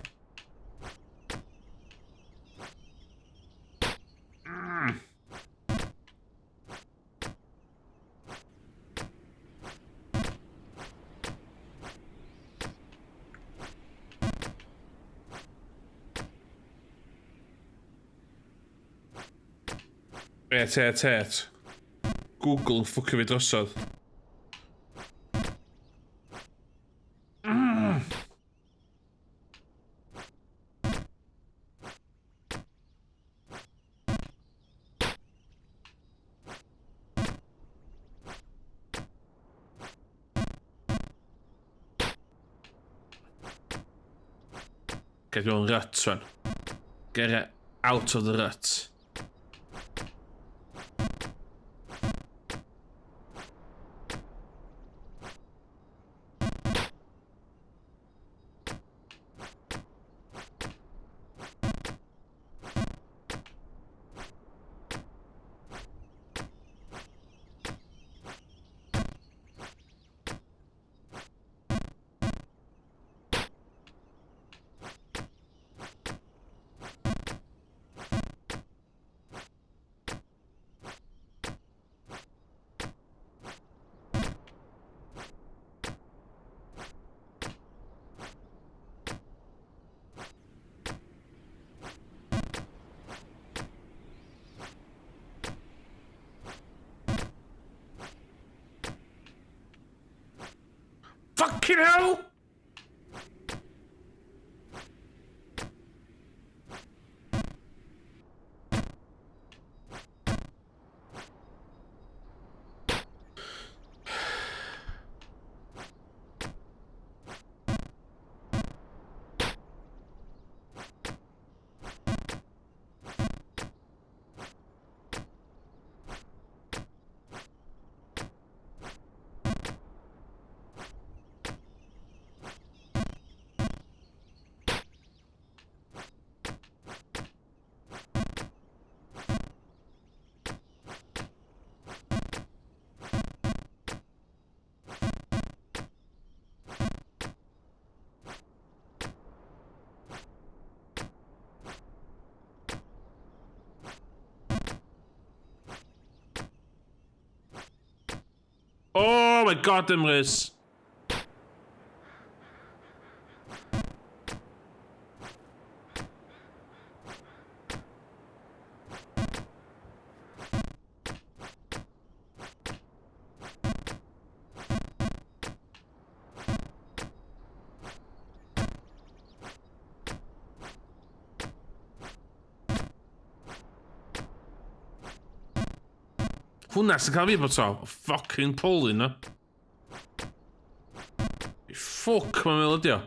Et, et, et. Google yn ffwcio fi drosodd. Get mewn rut, wan. Get it out of the rut. Fucking hell! Oh my god, Emrys! Hwnna sy'n cael fi bod to. Fucking polyn na. Ffwc mae'n meddwl ydi o.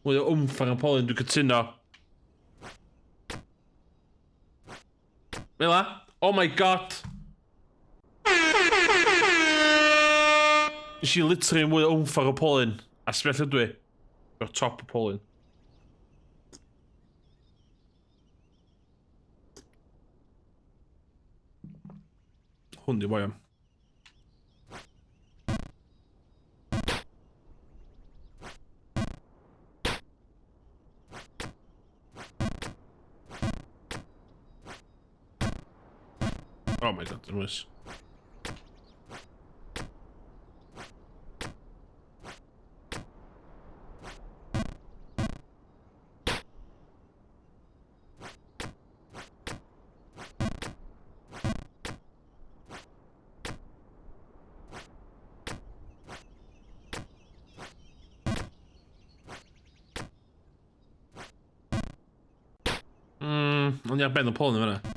Mwy o wmff ar y polyn, dwi'n cytuno. Fel 'a? Oh my god! Nes i literally mwy o wmff ar y polyn. A sbio lle dwi. O'r top y polyn. Hwn di boi am. Oh my god, Emrys. O'n i ar ben y polyn yn fan'na.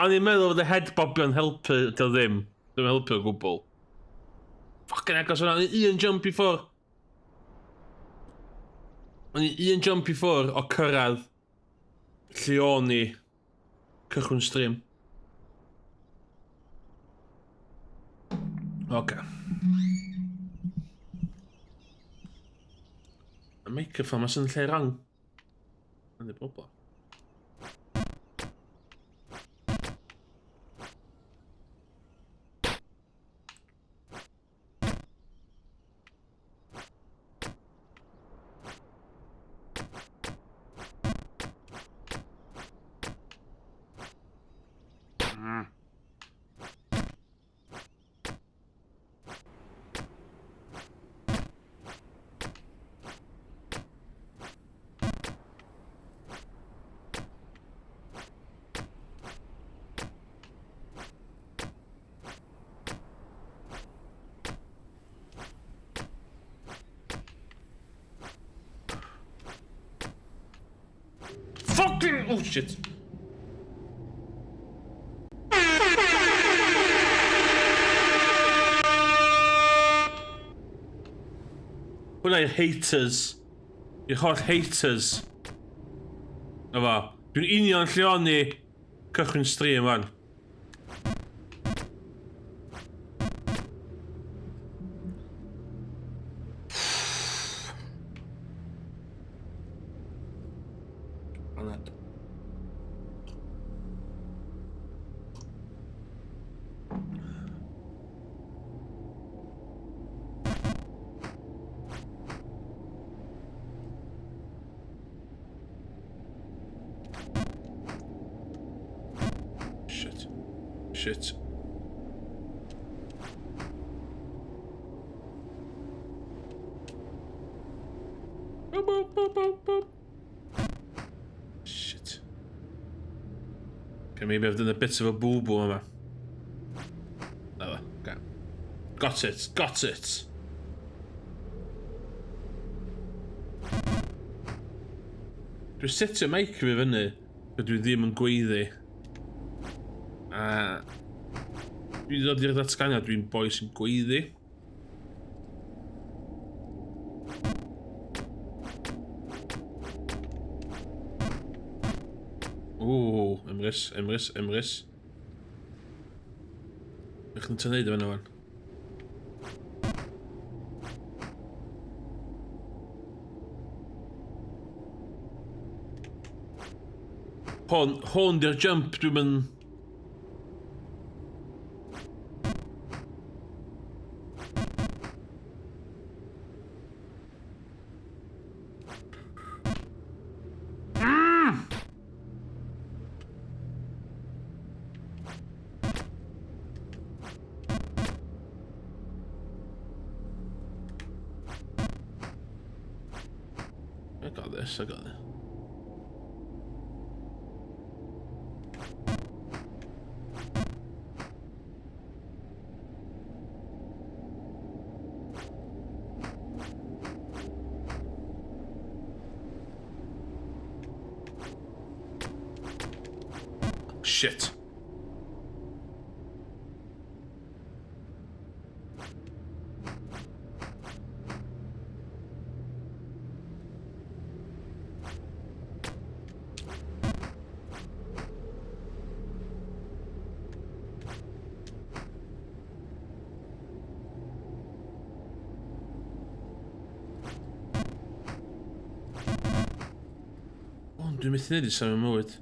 O'n i'n meddwl fod y head bobio'n helpu, dio ddim. Ddim yn helpu o gwbl. Fucking agos hwnna, o'n i un jump i ffwr. O'n i un jump i ffwr o cyrraedd lle o'n i cychwyn stream. Oce. Y microphone mas yn lle wrong. Yna broblem. Fucking... Oh shit. Hwna i'r haters. I'r holl haters. Na fo. Dwi'n union lle o'n i cychwyn stream fan. Anad. Shit. Shit. Boop, boop, boop, boop, boop. Shit. Okay, maybe I've done a bit of a boo-boo yma. Na fo, okay. Got it, got it. Dwi'n setio mic fi fyny, but dwi ddim yn gweiddi. A dwi'n dod i'r datganiad, dwi'n boi sy'n gweiddi. Ooh, Emrys, Emrys, Emrys. Bych chi'n tynnu fyny wan. Hwn, hwn di'r jump dwi'n mynd... I got this, I got this. Shit. O, dwi'n methu neud i sef mywyd.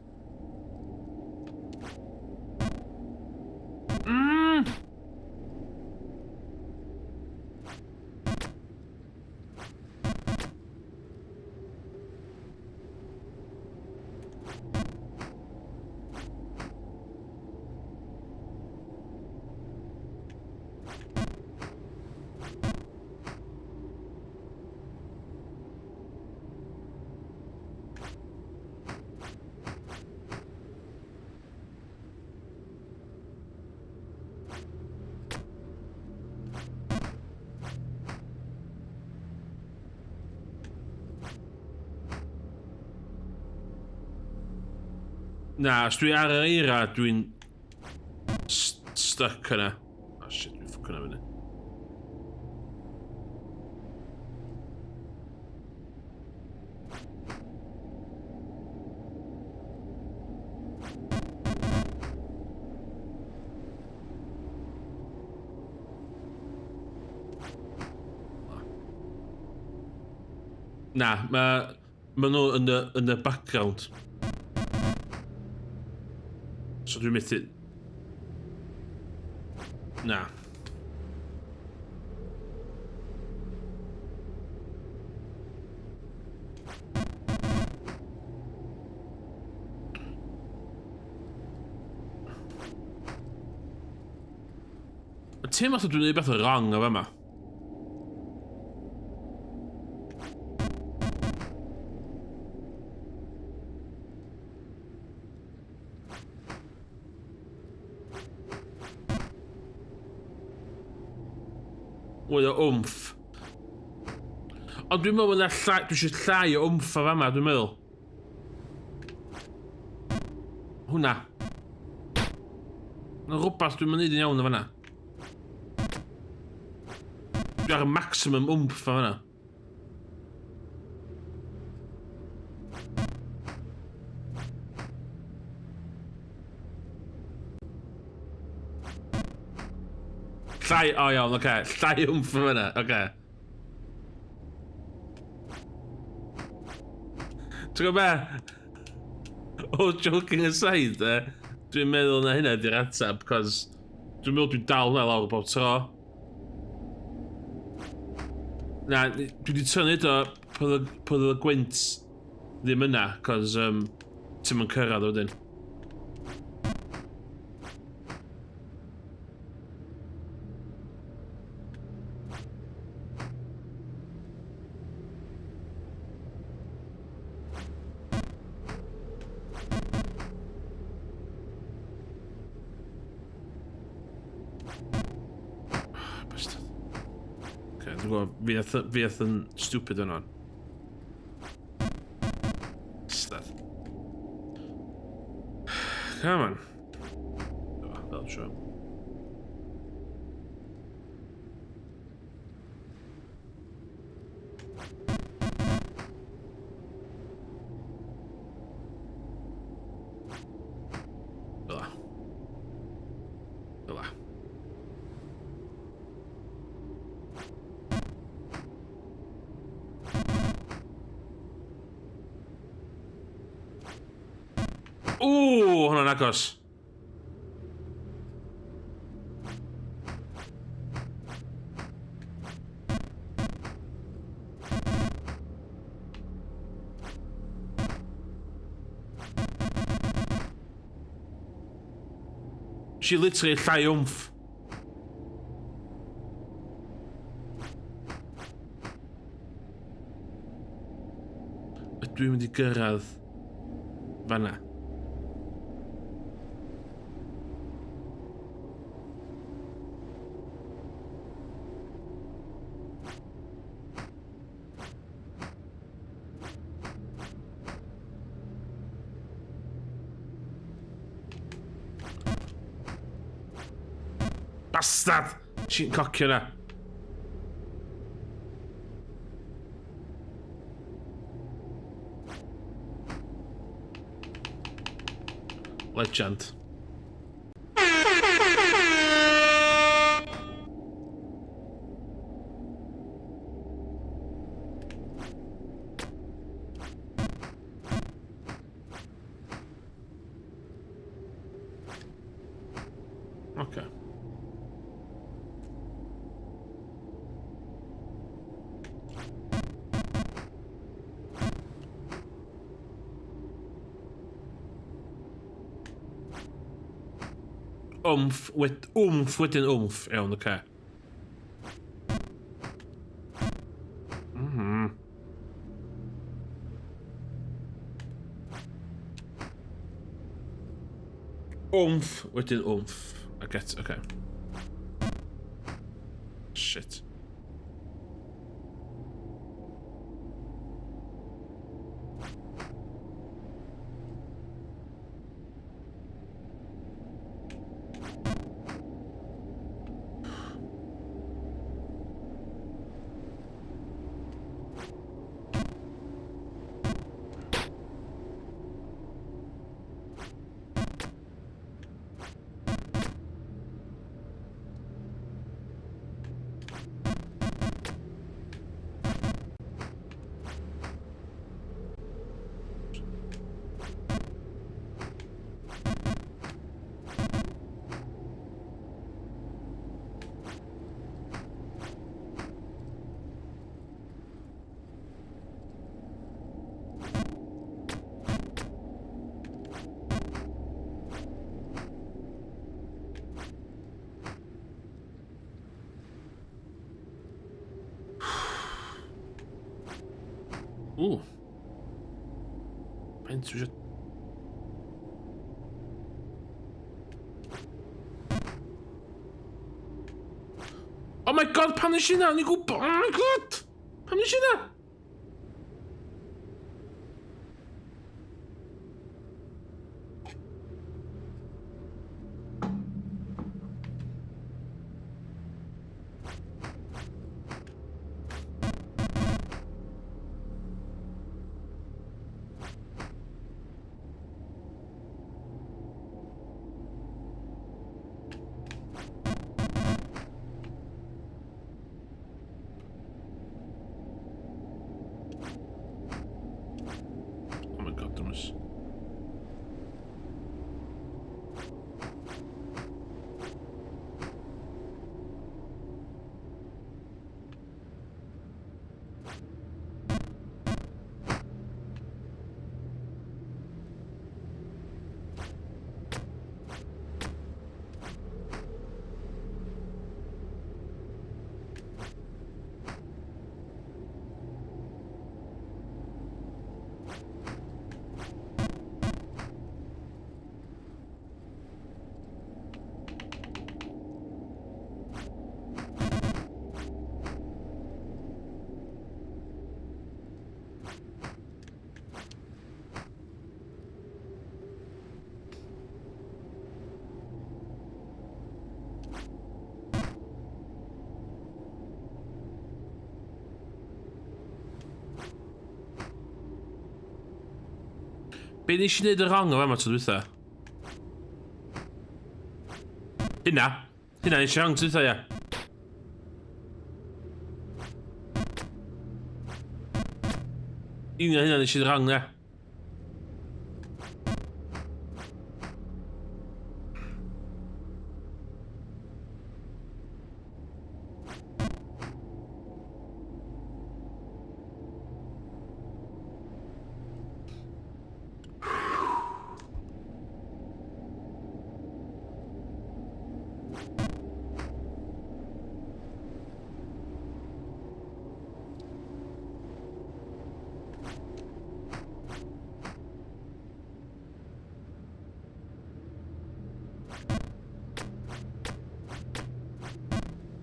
Na, os dwi ar yr eira, dwi'n stuck yna. Oh shit, dwi'n ffwc yna fyny. Na, mae ma nhw yn y, yn y background. So dwi'n methu... Na. Mae'n teimlo fatha dwi'n gwneud beth wrong o fama. Mwy o wmff. Ond dwi'n meddwl na llai, dwi eisiau llai o wmff o fama, dwi'n meddwl. Hwna. Mae rhywbeth dwi'n mynd yn iawn o fanna. Dwi ar y maximum wmff o fanna. Llai, o iawn, oce. Okay. Llai wmff o fanna, oce. Okay. Ti'n gwybod be? All joking aside, eh, dwi'n meddwl na hynna di'r ateb, cos dwi'n meddwl dwi'n dal hwnna lawr bob tro. Na, dwi wedi tynnu do pan oedd y gwynt ddim yna, cos um, ti'n mynd cyrraedd wedyn. Bastard. Okay, dwi'n gwybod, fi ath, fi ath yn stupid yna. Bastard. Come on. Fel tro. Fel la. Fel la. Ww, hwnna'n agos. She literally llai wmff. Ydw i'n mynd i gyrraedd fanna? Bastard! Ti'n cocio na. Legend. Okay. Wmff, wed, wmff, wedyn wmff. Iawn, oce. Okay. Mm. Wmff, wedyn wmff. I get, okay. Shit. Ww. Faint dwi eisiau... Oh my god, pam nes i na? O'n i'n gwybod... Oh my god! Pam nes i na? Oh my god, Thomas. Be nes i wneud y wrong o fama tro dwytha? Hynna. Hynna nes i wrong tro dwytha, ia. Union hynna nes i wrong, ia.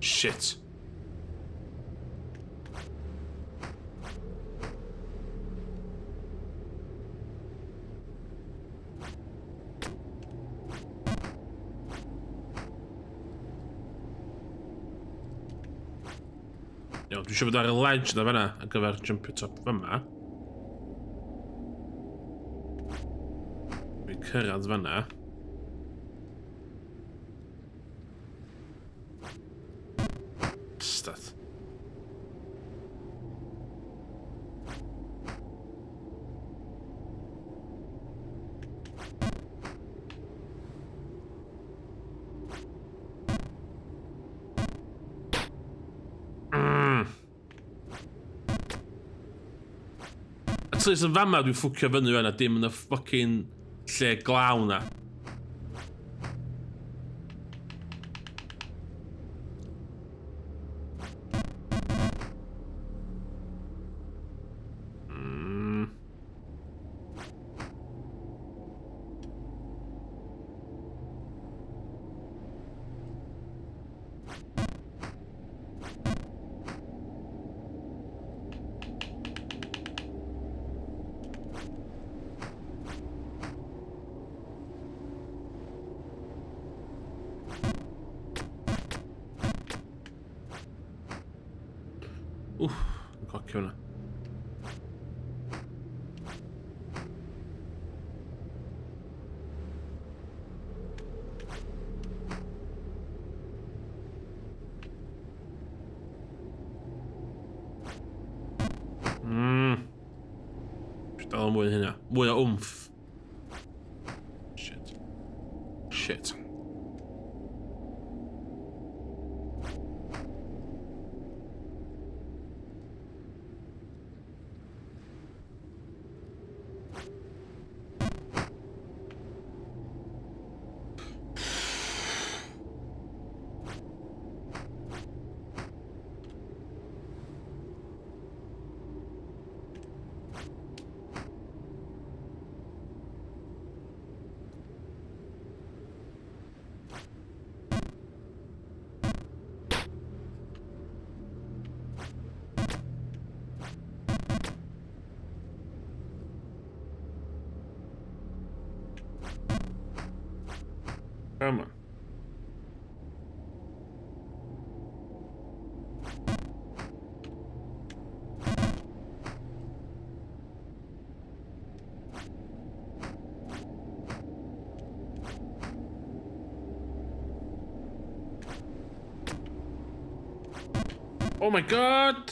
Shit. Iawn, dwi eisiau bod ar y ledge na fanna ar gyfer jumpio top fyma. Dwi'n cyrraedd fanna. Bastard. Mm. At least yn fama dwi'n ffwcio fyny yna, dim yn y fucking lle glaw na. Wff, yn cocio hwnna. Dal mwy o hynna. Mwy o wmff. Shit. Shit. Come on. Oh my God!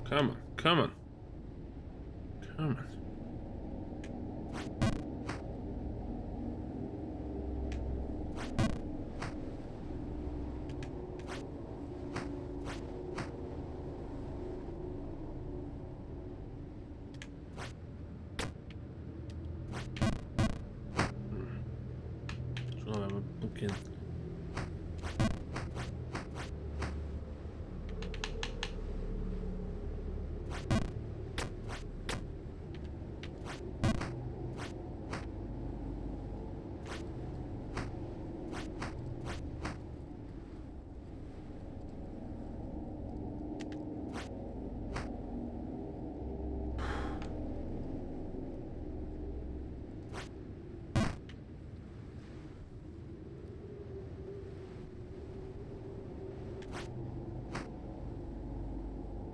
Come on, come on. Come on. So I'm booking.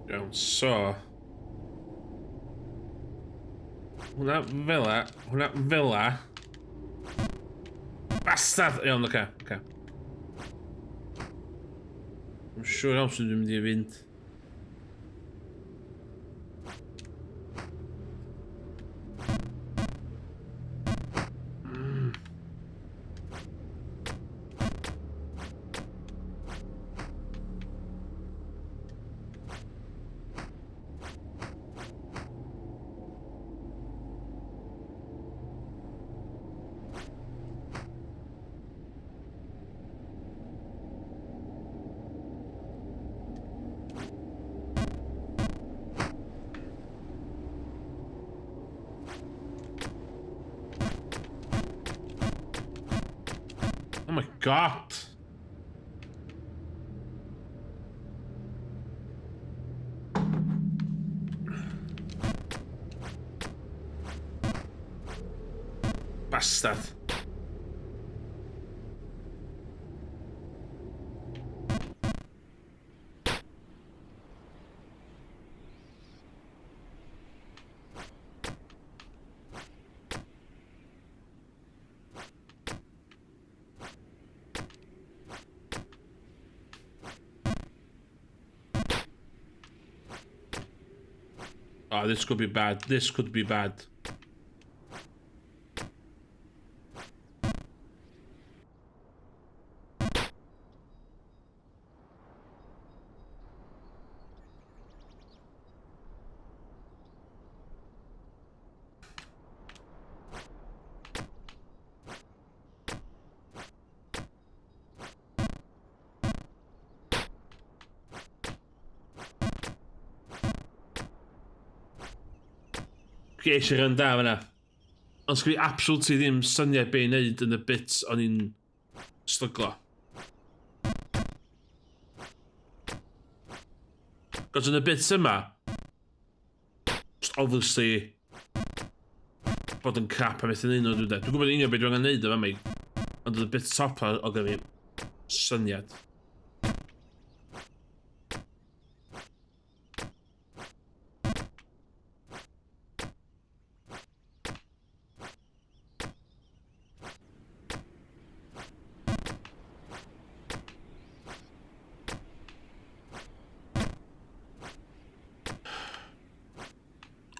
Iawn, so... Hwnna fela, hwnna fela. Bastard! Iawn, oce, oce. I'm siŵr iawn sy'n dwi'n mynd i fynd. Oh my God! Bastard. Oh, this could be bad. This could be bad. Ges i rhan da fan'na. Ond sgyn i absolutely ddim syniad be i wneud yn y bit o'n i'n stryglo. Cos yn y bit yma, Obviously, bod yn crap am methu neud nhw, dwi'n dweud. Dwi'n gwybod yn union beth dwi'n angen neud efo mi, ond y bit top o gen fi syniad.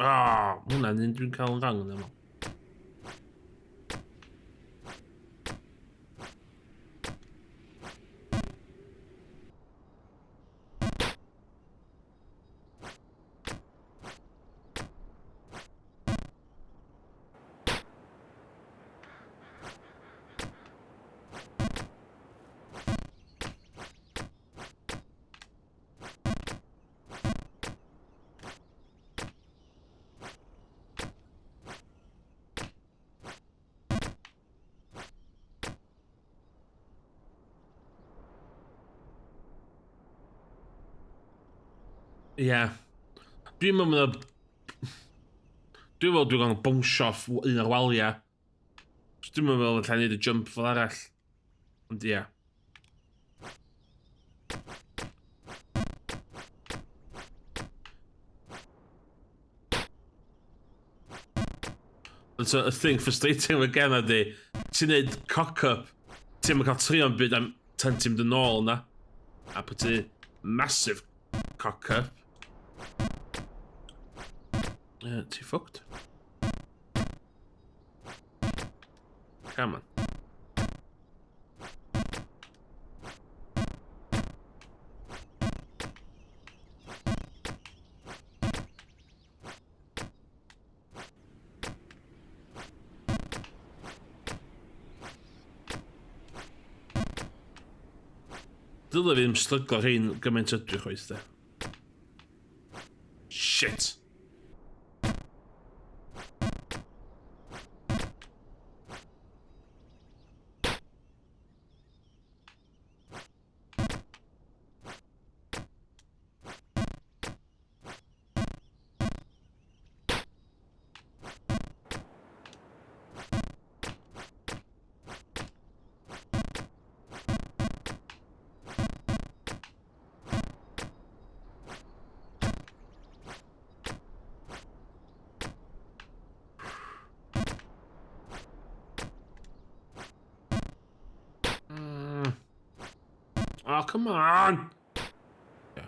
Ah, hwnna'n un dwi'n cael yn wrong yn aml. Ie. Yeah. Dwi'n meddwl... Dwi'n meddwl dwi'n gael bownsio off un o'r waliau. Dwi'n meddwl yn lle neud y jump fel arall. Ond ie. Yeah. Ond so, y thing frustrating efo gen ydi, ti'n neud cock-up, ti'n cael trio'n byd am tan ti'n mynd yn ôl na. A pwy ti massive cock-up. Ti fucked. Come on. Dylai fi ddim stryglo rhain gymaint ydw i chwaith de. Shit! Oh, come on! Yeah.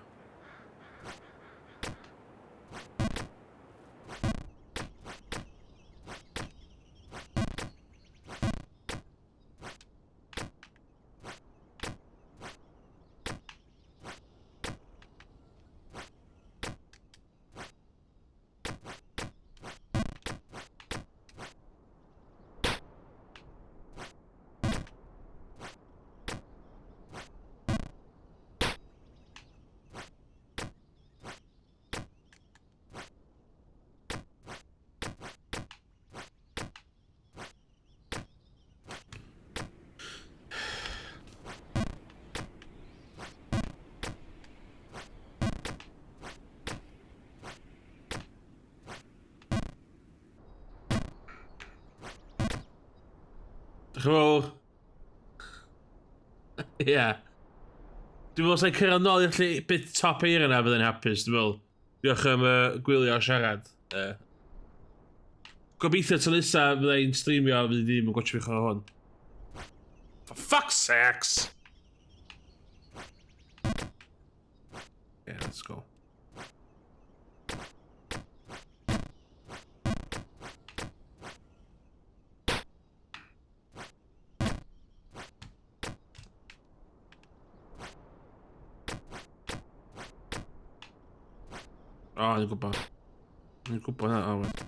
Diolch yn fawr. Ie. Dwi'n meddwl sa'n cyrraedd nôl i'r lle bit top eir yna fyddai'n hapus, dwi'n meddwl. Diolch am gwylio a siarad. Gobeithio tro nesa fyddai'n streamio fydd ddim yn gwatchio fi chwarae hwn. For fuck's sakes! Yeah, let's go. O, oh, ni'n gwybod. Ni'n gwybod na, o, oh,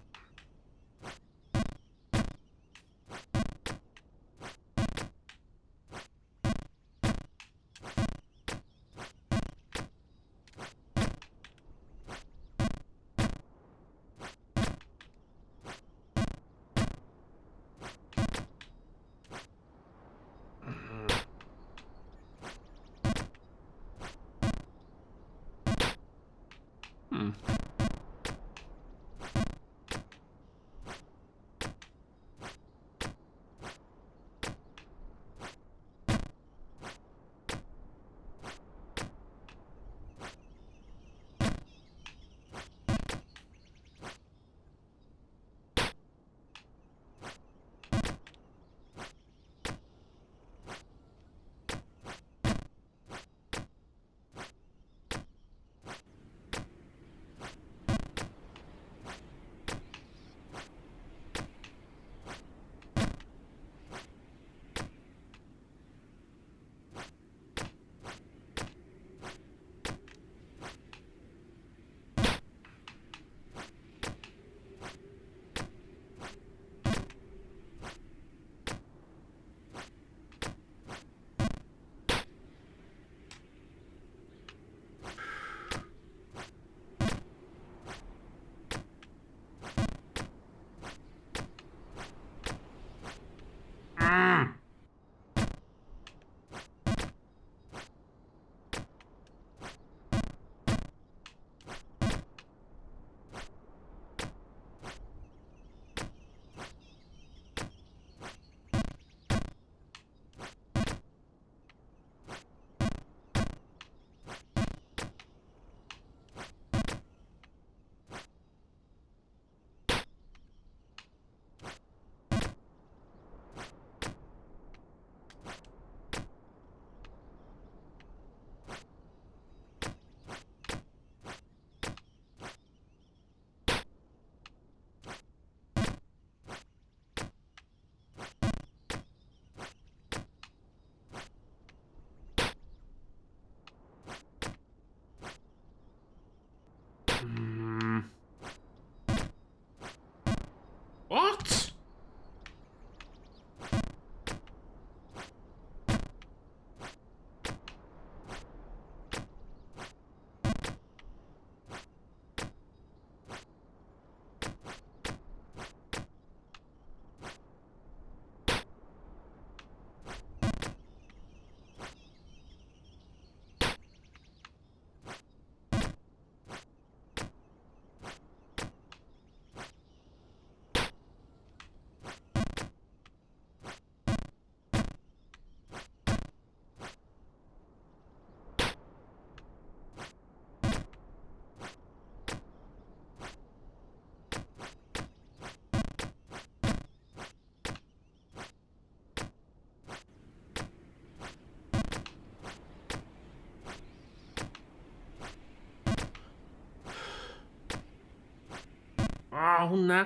hwnna.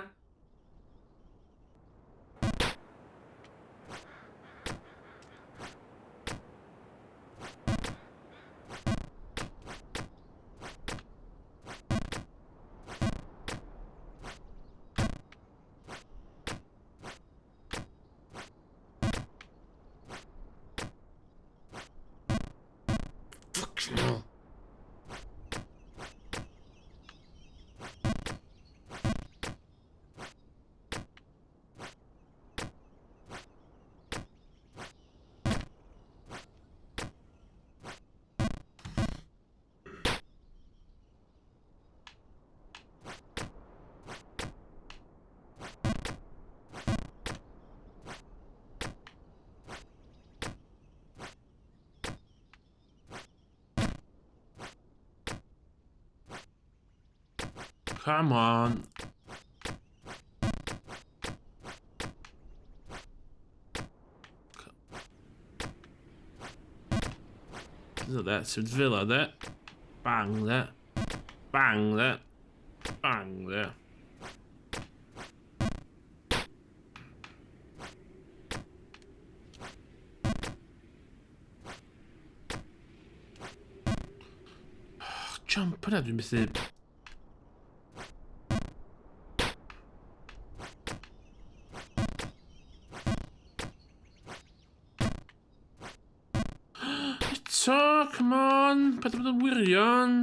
Fucking hell. Come on. Look at that, some villa there. Bang there. Bang there. Bang there. Jump yna, dwi'n methu. Eto, come on, paid â bod yn wirion.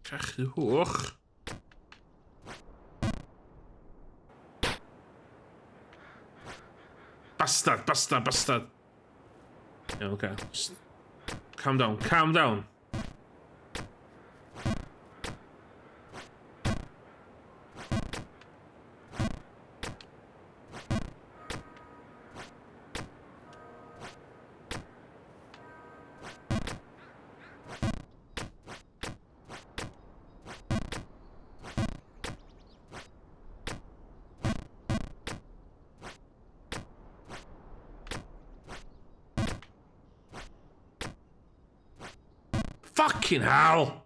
Cachu hwch. Bastard, bastard, bastard. Iawn, oce. Just calm down, calm down. Fucking hell!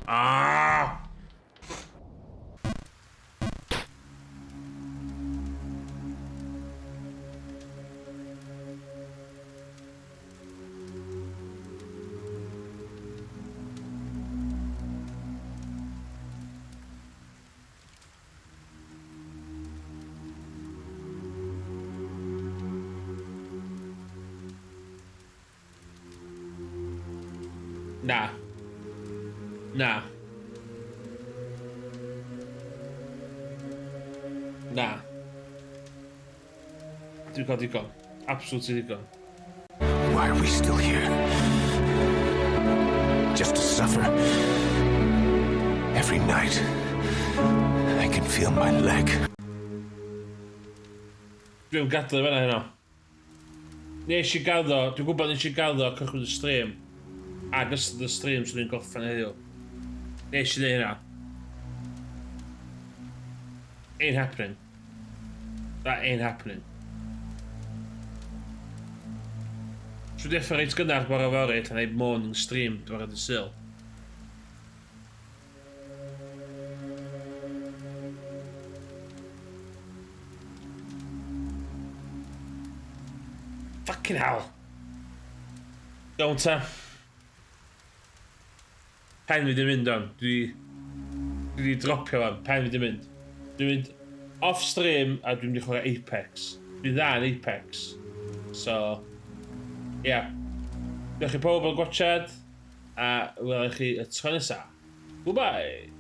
Ah! Na. Na. Na. Dwi'n cael digon. Absolutely digon. Why are we still here? Just to suffer. Every night, I can feel my leg. Dwi'n gadael fan'na heno. Nes i gael o, dwi'n gwybod nes i gael o cychwyn y stream. Ac ystod y stream swn i'n gorffen heddiw. Nes i ddeud hynna. Ain't happening. That ain't happening. Dwi'n dechrau reit gynnar bore fory, lle wneud morning stream bore dydd Sul. Fucking hell. Iawn ta. Pen fi di mynd on. Dwi di dropio fan. Pen fi di mynd. Dwi'n mynd off stream a dwi'n mynd i chwarae Apex. Dwi'n dda yn Apex. So, yeah. Diolch i pob am gwatchad a welai chi y tro nesa. Goodbye!